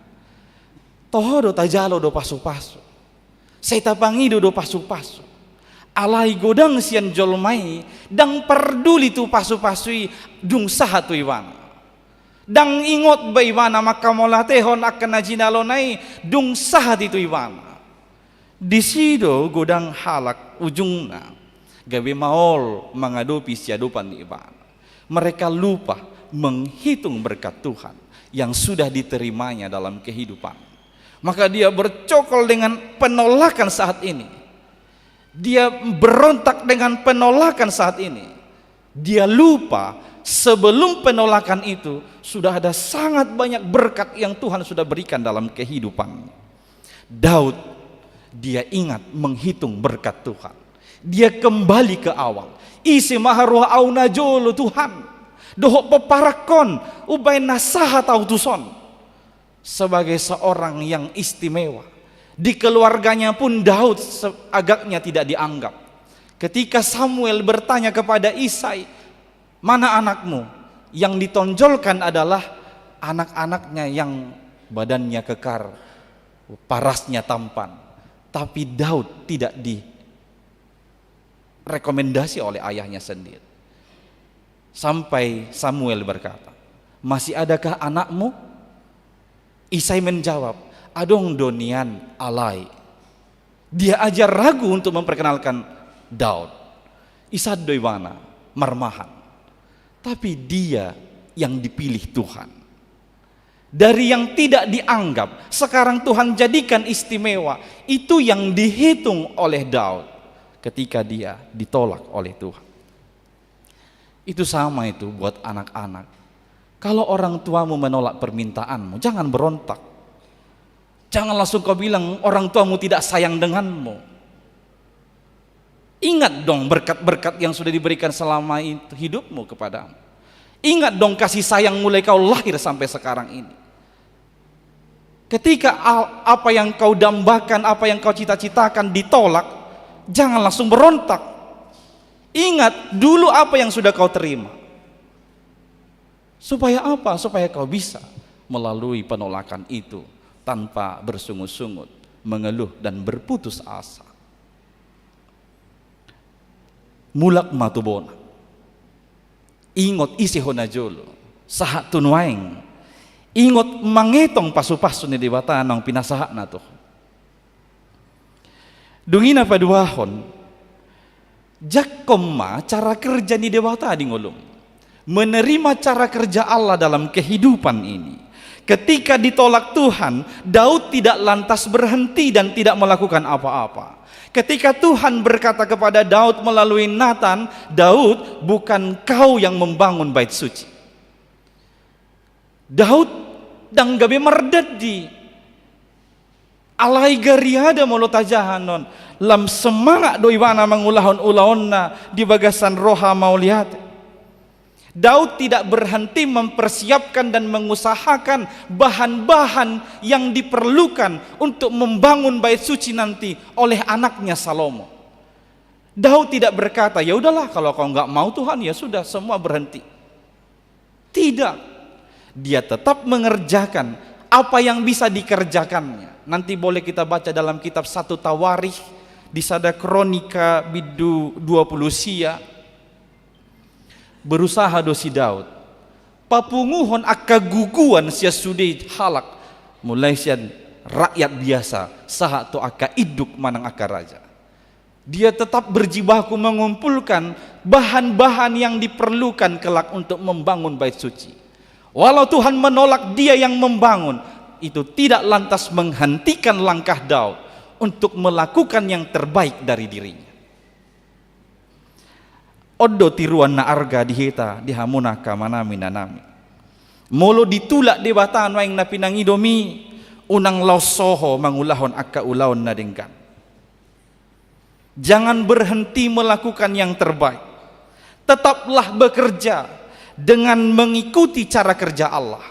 toho do tajalo do pasupasu. Sai tapangido do pasupasu. Alai godang sian jolma i ndang parduli tu pasupasu i dung sahat tu ibana. Ndang ingot be ibana manghamauliatehon angka na jinalona i dung sahat i tu ibana. Disi do godang halak ujungna gabe maol mangadopi siadopan ni ibana. Mereka lupa menghitung berkat Tuhan yang sudah diterimanya dalam kehidupan. Maka dia bercokol dengan penolakan saat ini. Dia berontak dengan penolakan saat ini. Dia lupa sebelum penolakan itu sudah ada sangat banyak berkat yang Tuhan sudah berikan dalam kehidupannya. Daud, dia ingat menghitung berkat Tuhan. Dia kembali ke awal. Ise ma haroha au najolo Tuhan. Dohot pomparanghon, umbahen na sahat au tuson. Sebagai seorang yang istimewa. Di keluarganya pun Daud se-, agaknya tidak dianggap. Ketika Samuel bertanya kepada Isai, "Mana anakmu?" Yang ditonjolkan adalah anak-anaknya yang badannya kekar, parasnya tampan. Tapi Daud tidak direkomendasi oleh ayahnya sendiri. Sampai Samuel berkata, "Masih adakah anakmu?" Isai menjawab, "Adong do nian, alai." Dia aja ragu untuk memperkenalkan Daud. Isan do ibana marmahan. Tapi dia yang dipilih Tuhan. Dari yang tidak dianggap, sekarang Tuhan jadikan istimewa. Itu yang dihitung oleh Daud ketika dia ditolak oleh Tuhan. Itu sama itu buat anak-anak. Kalau orang tuamu menolak permintaanmu, jangan berontak. Jangan langsung kau bilang orang tuamu tidak sayang denganmu. Ingat dong berkat-berkat yang sudah diberikan selama itu hidupmu kepadamu. Ingat dong kasih sayang mulai kau lahir sampai sekarang ini. Ketika a-, apa yang kau dambakan, apa yang kau cita-citakan ditolak, jangan langsung berontak. Ingat dulu apa yang sudah kau terima. Supaya apa? Supaya kau bisa melalui penolakan itu tanpa bersungut-sungut, mengeluh, dan berputus asa. Mulak ma tu bona. Ingot ise ho najolo, sahat tu nuaeng. Ingot mangetong pasu-pasu ni Debata naung pinasahatna tu ho. Dung i na paduahon, jangkon ma cara kerja ni Debata di ngolum. Menerima cara kerja Allah dalam kehidupan ini. Ketika ditolak Tuhan, Daud tidak lantas berhenti dan tidak melakukan apa-apa. Ketika Tuhan berkata kepada Daud melalui Nathan, "Daud, bukan kau yang membangun bait suci." Daud ndang gabe mardandi. Alai gariada molo tajaha on, lam semangat do ibana mangulahon ulaonna di bagasan roha mauliate. Daud tidak berhenti mempersiapkan dan mengusahakan bahan-bahan yang diperlukan untuk membangun bait suci nanti oleh anaknya Salomo. Daud tidak berkata, "Ya udahlah, kalau kau nggak mau Tuhan, ya sudah, semua berhenti." Tidak. Dia tetap mengerjakan apa yang bisa dikerjakannya. Nanti boleh kita baca dalam kitab satu Tawarikh, di sada Kronika bindu dua pulu sia. Berusaha do si Daud papunguhon angka guguan sian sude halak, mulai sian rakyat biasa sahat tu angka induk manang angka raja. Dia tetap berjibaku mengumpulkan bahan-bahan yang diperlukan kelak untuk membangun bait suci. Walau Tuhan menolak dia yang membangun, itu tidak lantas menghentikan langkah Daud untuk melakukan yang terbaik dari dirinya. On do tiruan na arga di hita, di hamuna angka amanami, inanami. Molo ditulak Debata nuaeng na pinangidomi, unang laos soho mangulahon angka ulaon na denggan. Jangan berhenti melakukan yang terbaik. Tetaplah bekerja dengan mengikuti cara kerja Allah.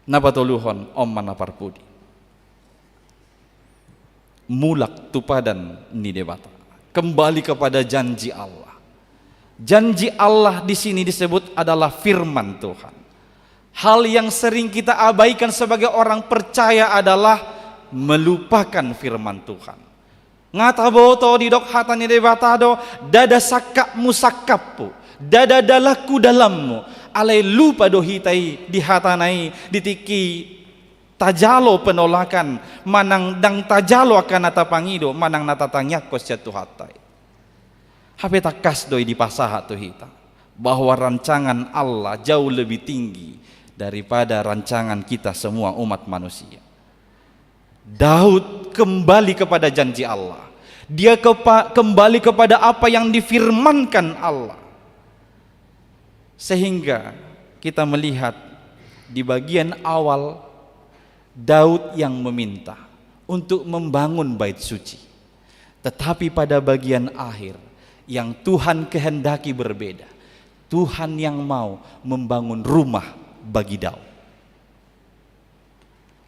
Na patoluhon, on ma na parpudi. Mulak tu padan ni Debata. Kembali kepada janji Allah. Janji Allah di sini disebut adalah firman Tuhan. Hal yang sering kita abaikan sebagai orang percaya adalah melupakan firman Tuhan. Nga taboto didok hata ni Debata do, ndada sangkapmu sangkapku, ndada dalanku dalanmu, alai lupa do hita i di hatana i, di tingki tajalo penolakan, manang ndang tajalo angka na tapangido, manang na tatangiangkon sian Tuhanta i. Hape tangkas do i dipasahat tu hita, bahwa rancangan Allah jauh lebih tinggi daripada rancangan kita semua umat manusia. Daud kembali kepada janji Allah. Dia kepa-, kembali kepada apa yang difirmankan Allah. Sehingga kita melihat di bagian awal Daud yang meminta untuk membangun bait suci. Tetapi pada bagian akhir yang Tuhan kehendaki berbeda. Tuhan yang mau membangun rumah bagi Daud.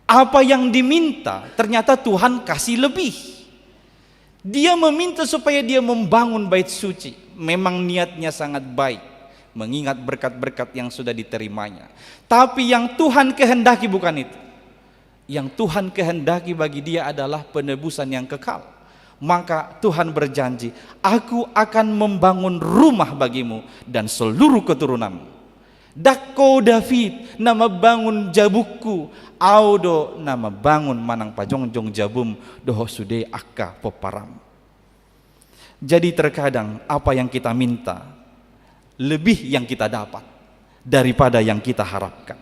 Apa yang diminta, ternyata Tuhan kasih lebih. Dia meminta supaya dia membangun bait suci. Memang niatnya sangat baik, mengingat berkat-berkat yang sudah diterimanya. Tapi yang Tuhan kehendaki bukan itu. Yang Tuhan kehendaki bagi dia adalah penebusan yang kekal. Maka Tuhan berjanji, "Aku akan membangun rumah bagimu dan seluruh keturunanmu." Ndang ho, David, na mambangun jabungku, Ahu do na mambangun manang pajongjong jabum dohot sude angka pomparam. Jadi terkadang apa yang kita minta lebih yang kita dapat daripada yang kita harapkan.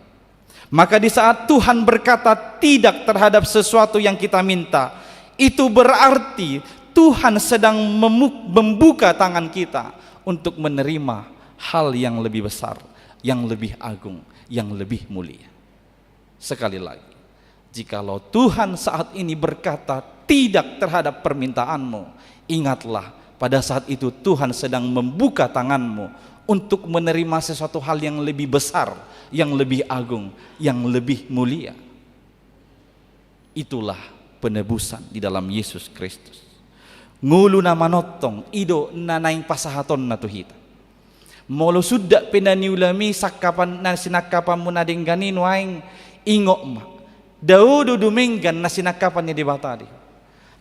Maka di saat Tuhan berkata tidak terhadap sesuatu yang kita minta, itu berarti Tuhan sedang memu-, membuka tangan kita untuk menerima hal yang lebih besar, yang lebih agung, yang lebih mulia. Sekali lagi, jikalau Tuhan saat ini berkata tidak terhadap permintaanmu, ingatlah, pada saat itu Tuhan sedang membuka tanganmu untuk menerima sesuatu hal yang lebih besar, yang lebih agung, yang lebih mulia. Itulah penebusan di dalam Yesus Kristus. Ngolu na manongtong, i do na naeng pasahatonna tu hita. Molo suda pe na niulami sangkapan, na sinangkapanmu na denggan i nuaeng, ingot ma, dao do dumenggan na sinangkapan ni Debata di ho.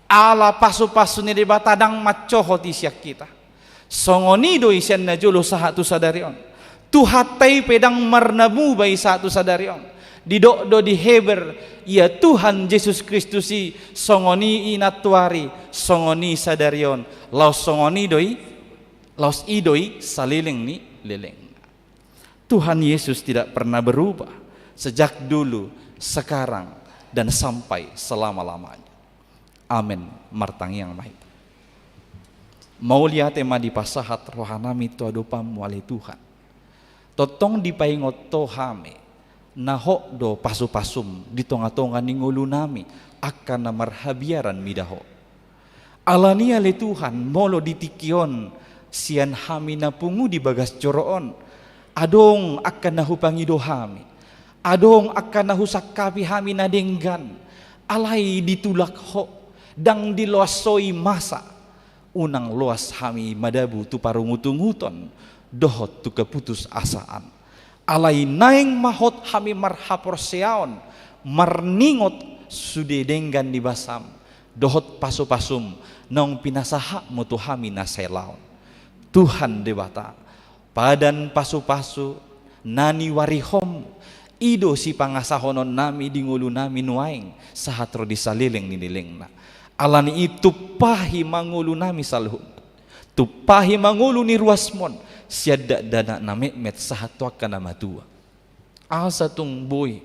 Ala pasupasu ni Debata ndang mancohot i sian hita. Songon i do i sian na jolo sahat tu sadari on. Tuhanta i pe ndang marnamuba i sahat tu sadari on. Didok do di Heber, ia Tuhan Jesus Kristus i, songon i i nantoari, songon i sadari on, laos songon i do i, laos i do i saleleng ni lelengna. Tuhan Yesus tidak pernah berubah, sejak dulu, sekarang, dan sampai selama-lamanya. Amen. Martangiang ma hita. Mauliate ma dipasahat rohanami tu adopanmu, ale Tuhan. Tongtong dipaingot Ho hami, na hot do pasupasum di tongatonga ni ngolunami, angka na marhabiaran mida Ho. Alani i, ale Tuhan, molo di tingki on sian hami na pungu di bagas joro on, adong angka na hupangido hami, adong angka na husangkapi hami na denggan, alai ditulak Ho, ndang diloas Ho i masa, unang loas hami madabu tu parungutunguton dohot tu keputusasaan. Alai naeng ma hot hami marhaporseaon, marningot sude denggan ni basam dohot pasupasum naung pinasahatmu tu hami na saelaon. Tuhan Debata, padan pasupasu na niuarihonmu, i do sipangasahononnami di ngolunami nuaeng sahat ro di saleleng ni lelengna. Alani i tumpahi ma ngolunami saluhutna. Tumpahi ma ngolu ni ruasmon, sian dakdanak na metmet sahat tu angka na matua. Asa tung boi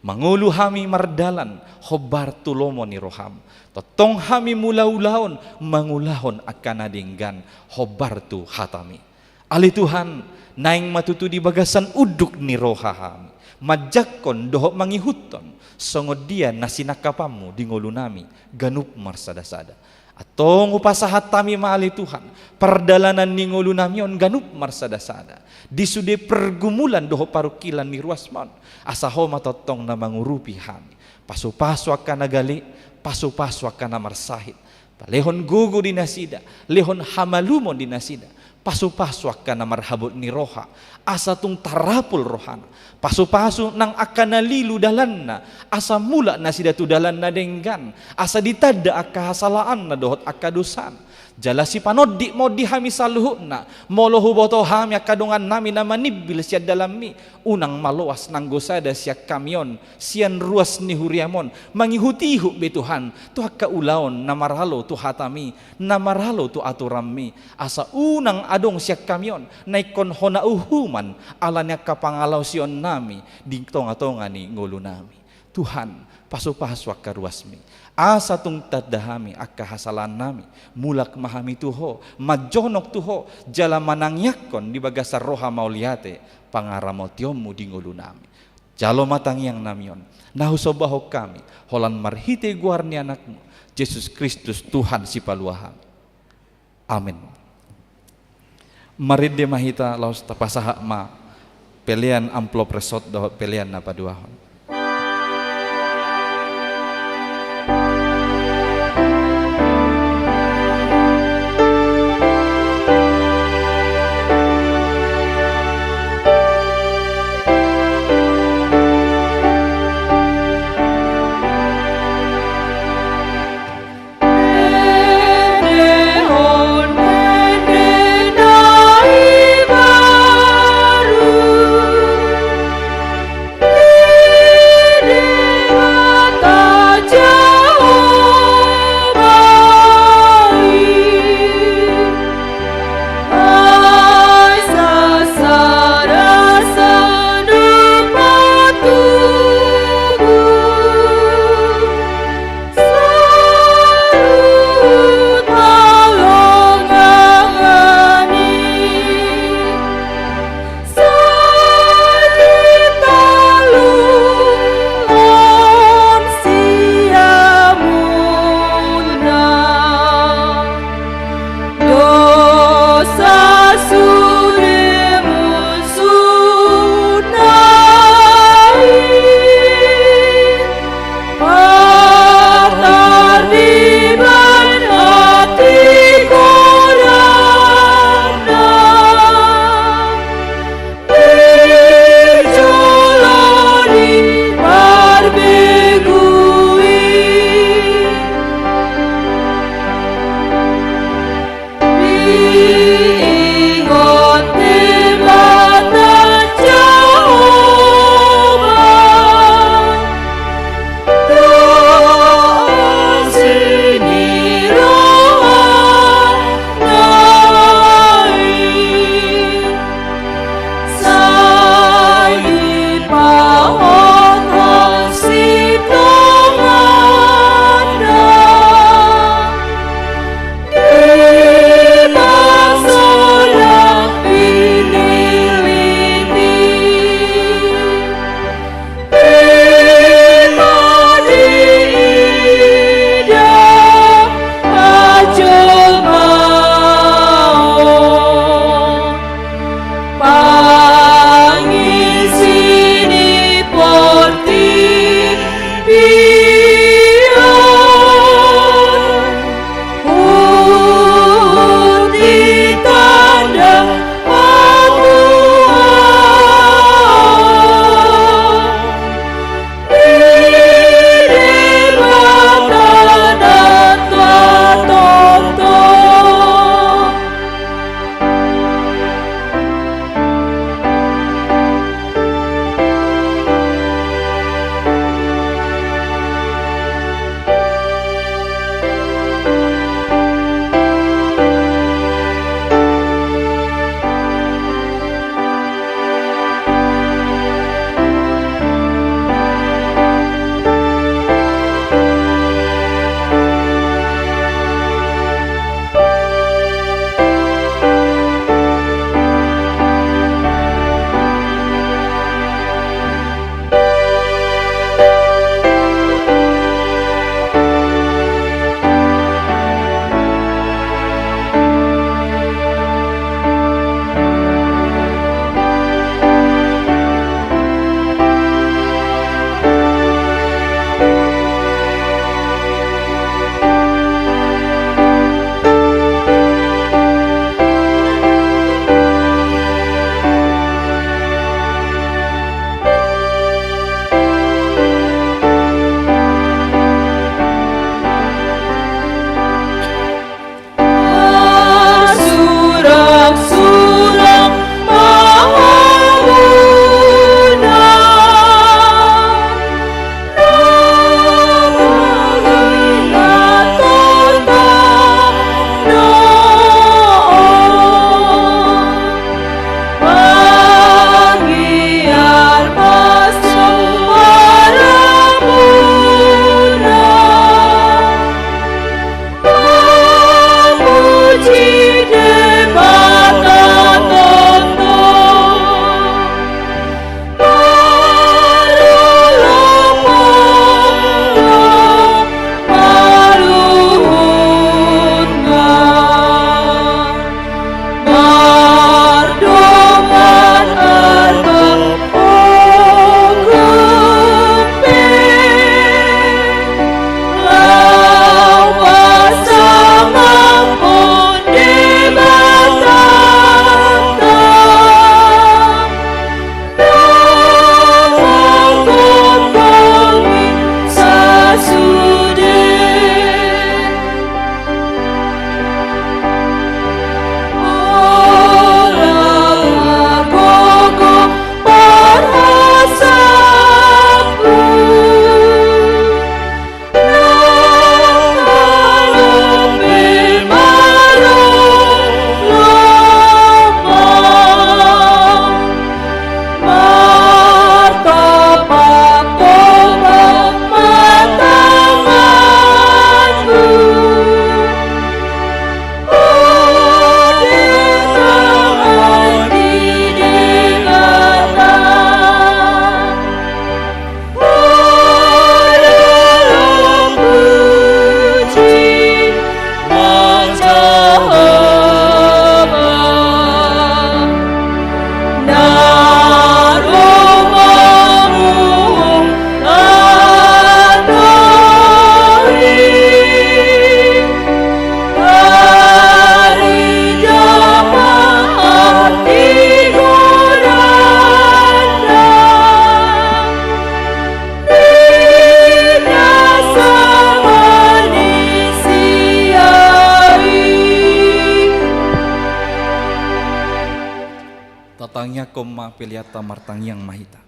mangolu hami mardalan hombar tu lomo ni roham. Tongtong hami mangula ulaon mangulahon angka na denggan hombar tu hatami. Ale Tuhan, naeng ma tutu di bagasan unduk ni roha hami manjangkon dohot mangihuthon songon dia na sinangkapanmu di ngolunami ganup marsadasada. Antong hupasahat hami ma, ale Tuhan, pardalanan ni ngolunami on ganup marsadasada di sude pergumulan dohot parungkilan ni ruasmon, asa Ho ma tongtong na mangurupi hami. Pasupasu angka na gale, pasupasu angka na marsahit, palehon gogo di nasida, lehon hamalumon di nasida. Pasupasu angka na marhabot ni roha, asa tung tarapul rohana. Pasupasu nang angka na lilu dalanna, asa mulak nasida tu dalan na denggan, asa ditanda angka hasalaanna dohot angka dosana. Jala sipanondit ma on di hami saluhutna, molo huboto hami angka dongannami na manimbil sian dalanmi, unang ma loas nanggo sada sian hami on, sian ruas ni huriam on, mangihutihut be Tuhan tu angka ulaon na maralo tu hatami, na maralo tu aturanmi, asa unang adong sian hami on na ingkon hona uhuman ala ni angka pangalaosionnami di tongatonga ni ngolunami. Tuhan, pasupasu angka ruasmi, asa tung tanda hami angka hasalaannami, mulak ma hami tu Ho, manjonok tu Ho, jala manangiangkon di bagasan roha mauliate pangaramotionmu di ngolunami. Jalo ma tangiangnami on, na husombahon hami holan marhite goar ni Anakmu, Jesus Kristus, Tuhan Sipalua hami. Amen. Marende ma hita laos tapasahat ma pelean amplop resort dohot pelean na paduahon. Hamu ma peleanta, martangiang ma hita.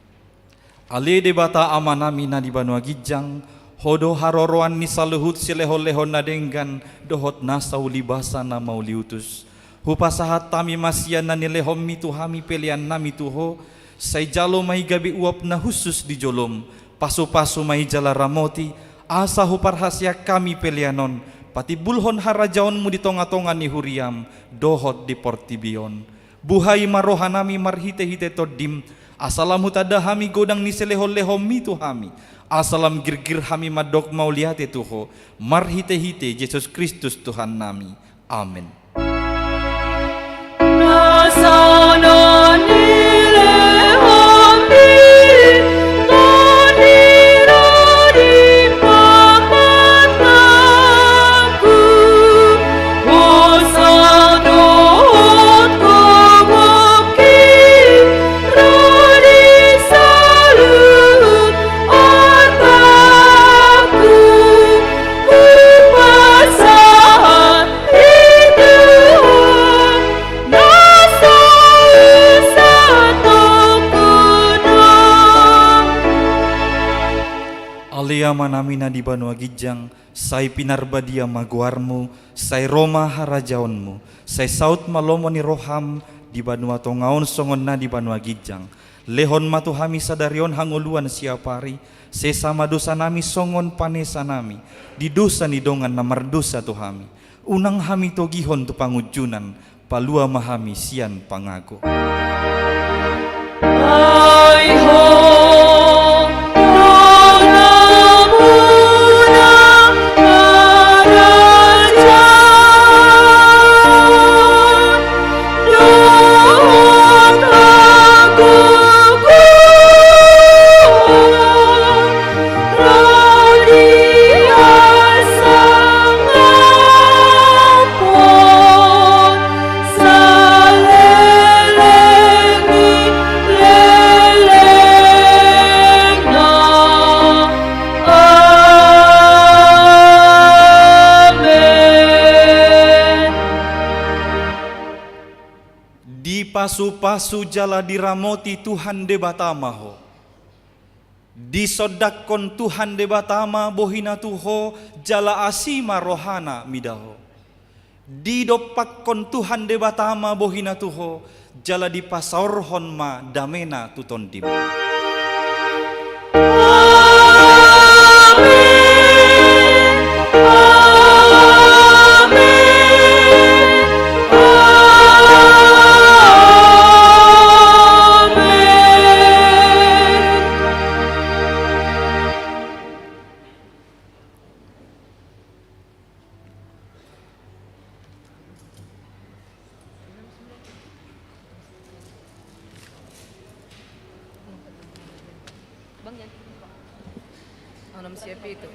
Ale Debata Amanami na di banua ginjang, Ho do haroroan ni saluhut silehonlehon na denggan dohot nasa ulibasa na mauliutus. Hupasahat hami ma sian na nilehonMi tu hami peleannami tu Ho, sai jalo ma i gabe uap na hushus di joloM, pasupasu ma i jala ramoti, asa huparhaseang hami pelean on patimbulhon harajaonMu di tongatonga ni huriaM dohot di portibi on. Buhai ma rohanami marhitehite TondiM, asa lam hutanda hami godang ni silehonlehonMi tu hami, asa lam girgir hami mandok mauliate tu Ho, marhitehite Jesus Kristus Tuhannami. Amen. Ale Amanami na di banua ginjang, sai pinarbadia ma goarMu, sai ro ma harajaonMu, sai saut ma lomo ni rohaM di banua tonga on songon na di banua ginjang. Lehon ma tu hami sadari on hangoluan siapari, sesa ma dosanami songon panesanami di dosa ni dongan na mardosa tu hami. Unang hami togihon tu pangunjunan, palua ma hami sian pangago. Ai Ho do namuna harajaon dohot hagogoon, ro di hasangapon saleleng ni lelengna. Amen. Dipasupasu jala diramoti Tuhan Debata ma ho. Disondangkon Tuhan Debata ma bohiNa tu ho, jala asi ma rohaNa mida ho. Didompakkon Tuhan Debata ma bohiNa tu ho, jala dipasaorhon ma dameNa tu tondim. Amen. Amen. Amen. Bang, jangan. Onom siap itu.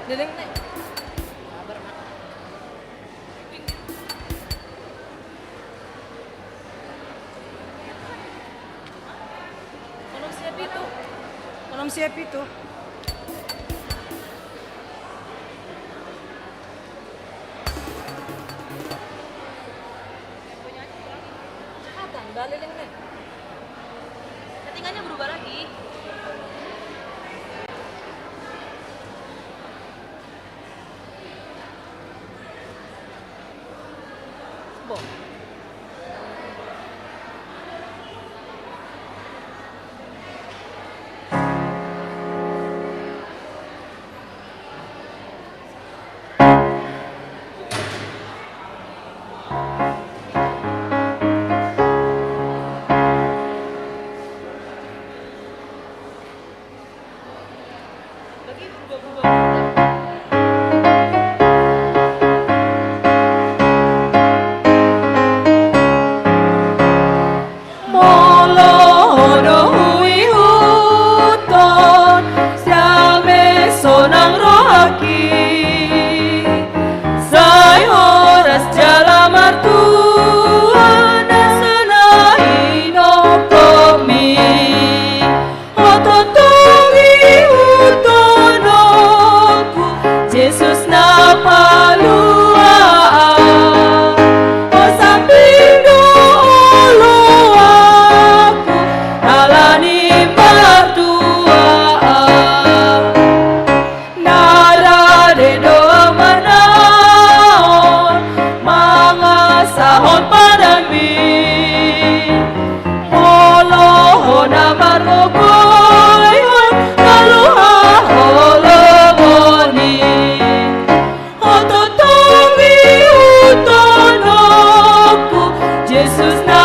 Leleng, Nek. Onom siap itu. Onom siap itu. Cepatan, balik yang nih. Settingannya berubah lagi. Bo. Olo ho na margogoihon, olo ho holongon i. Oto tongi utonokku, Jesus na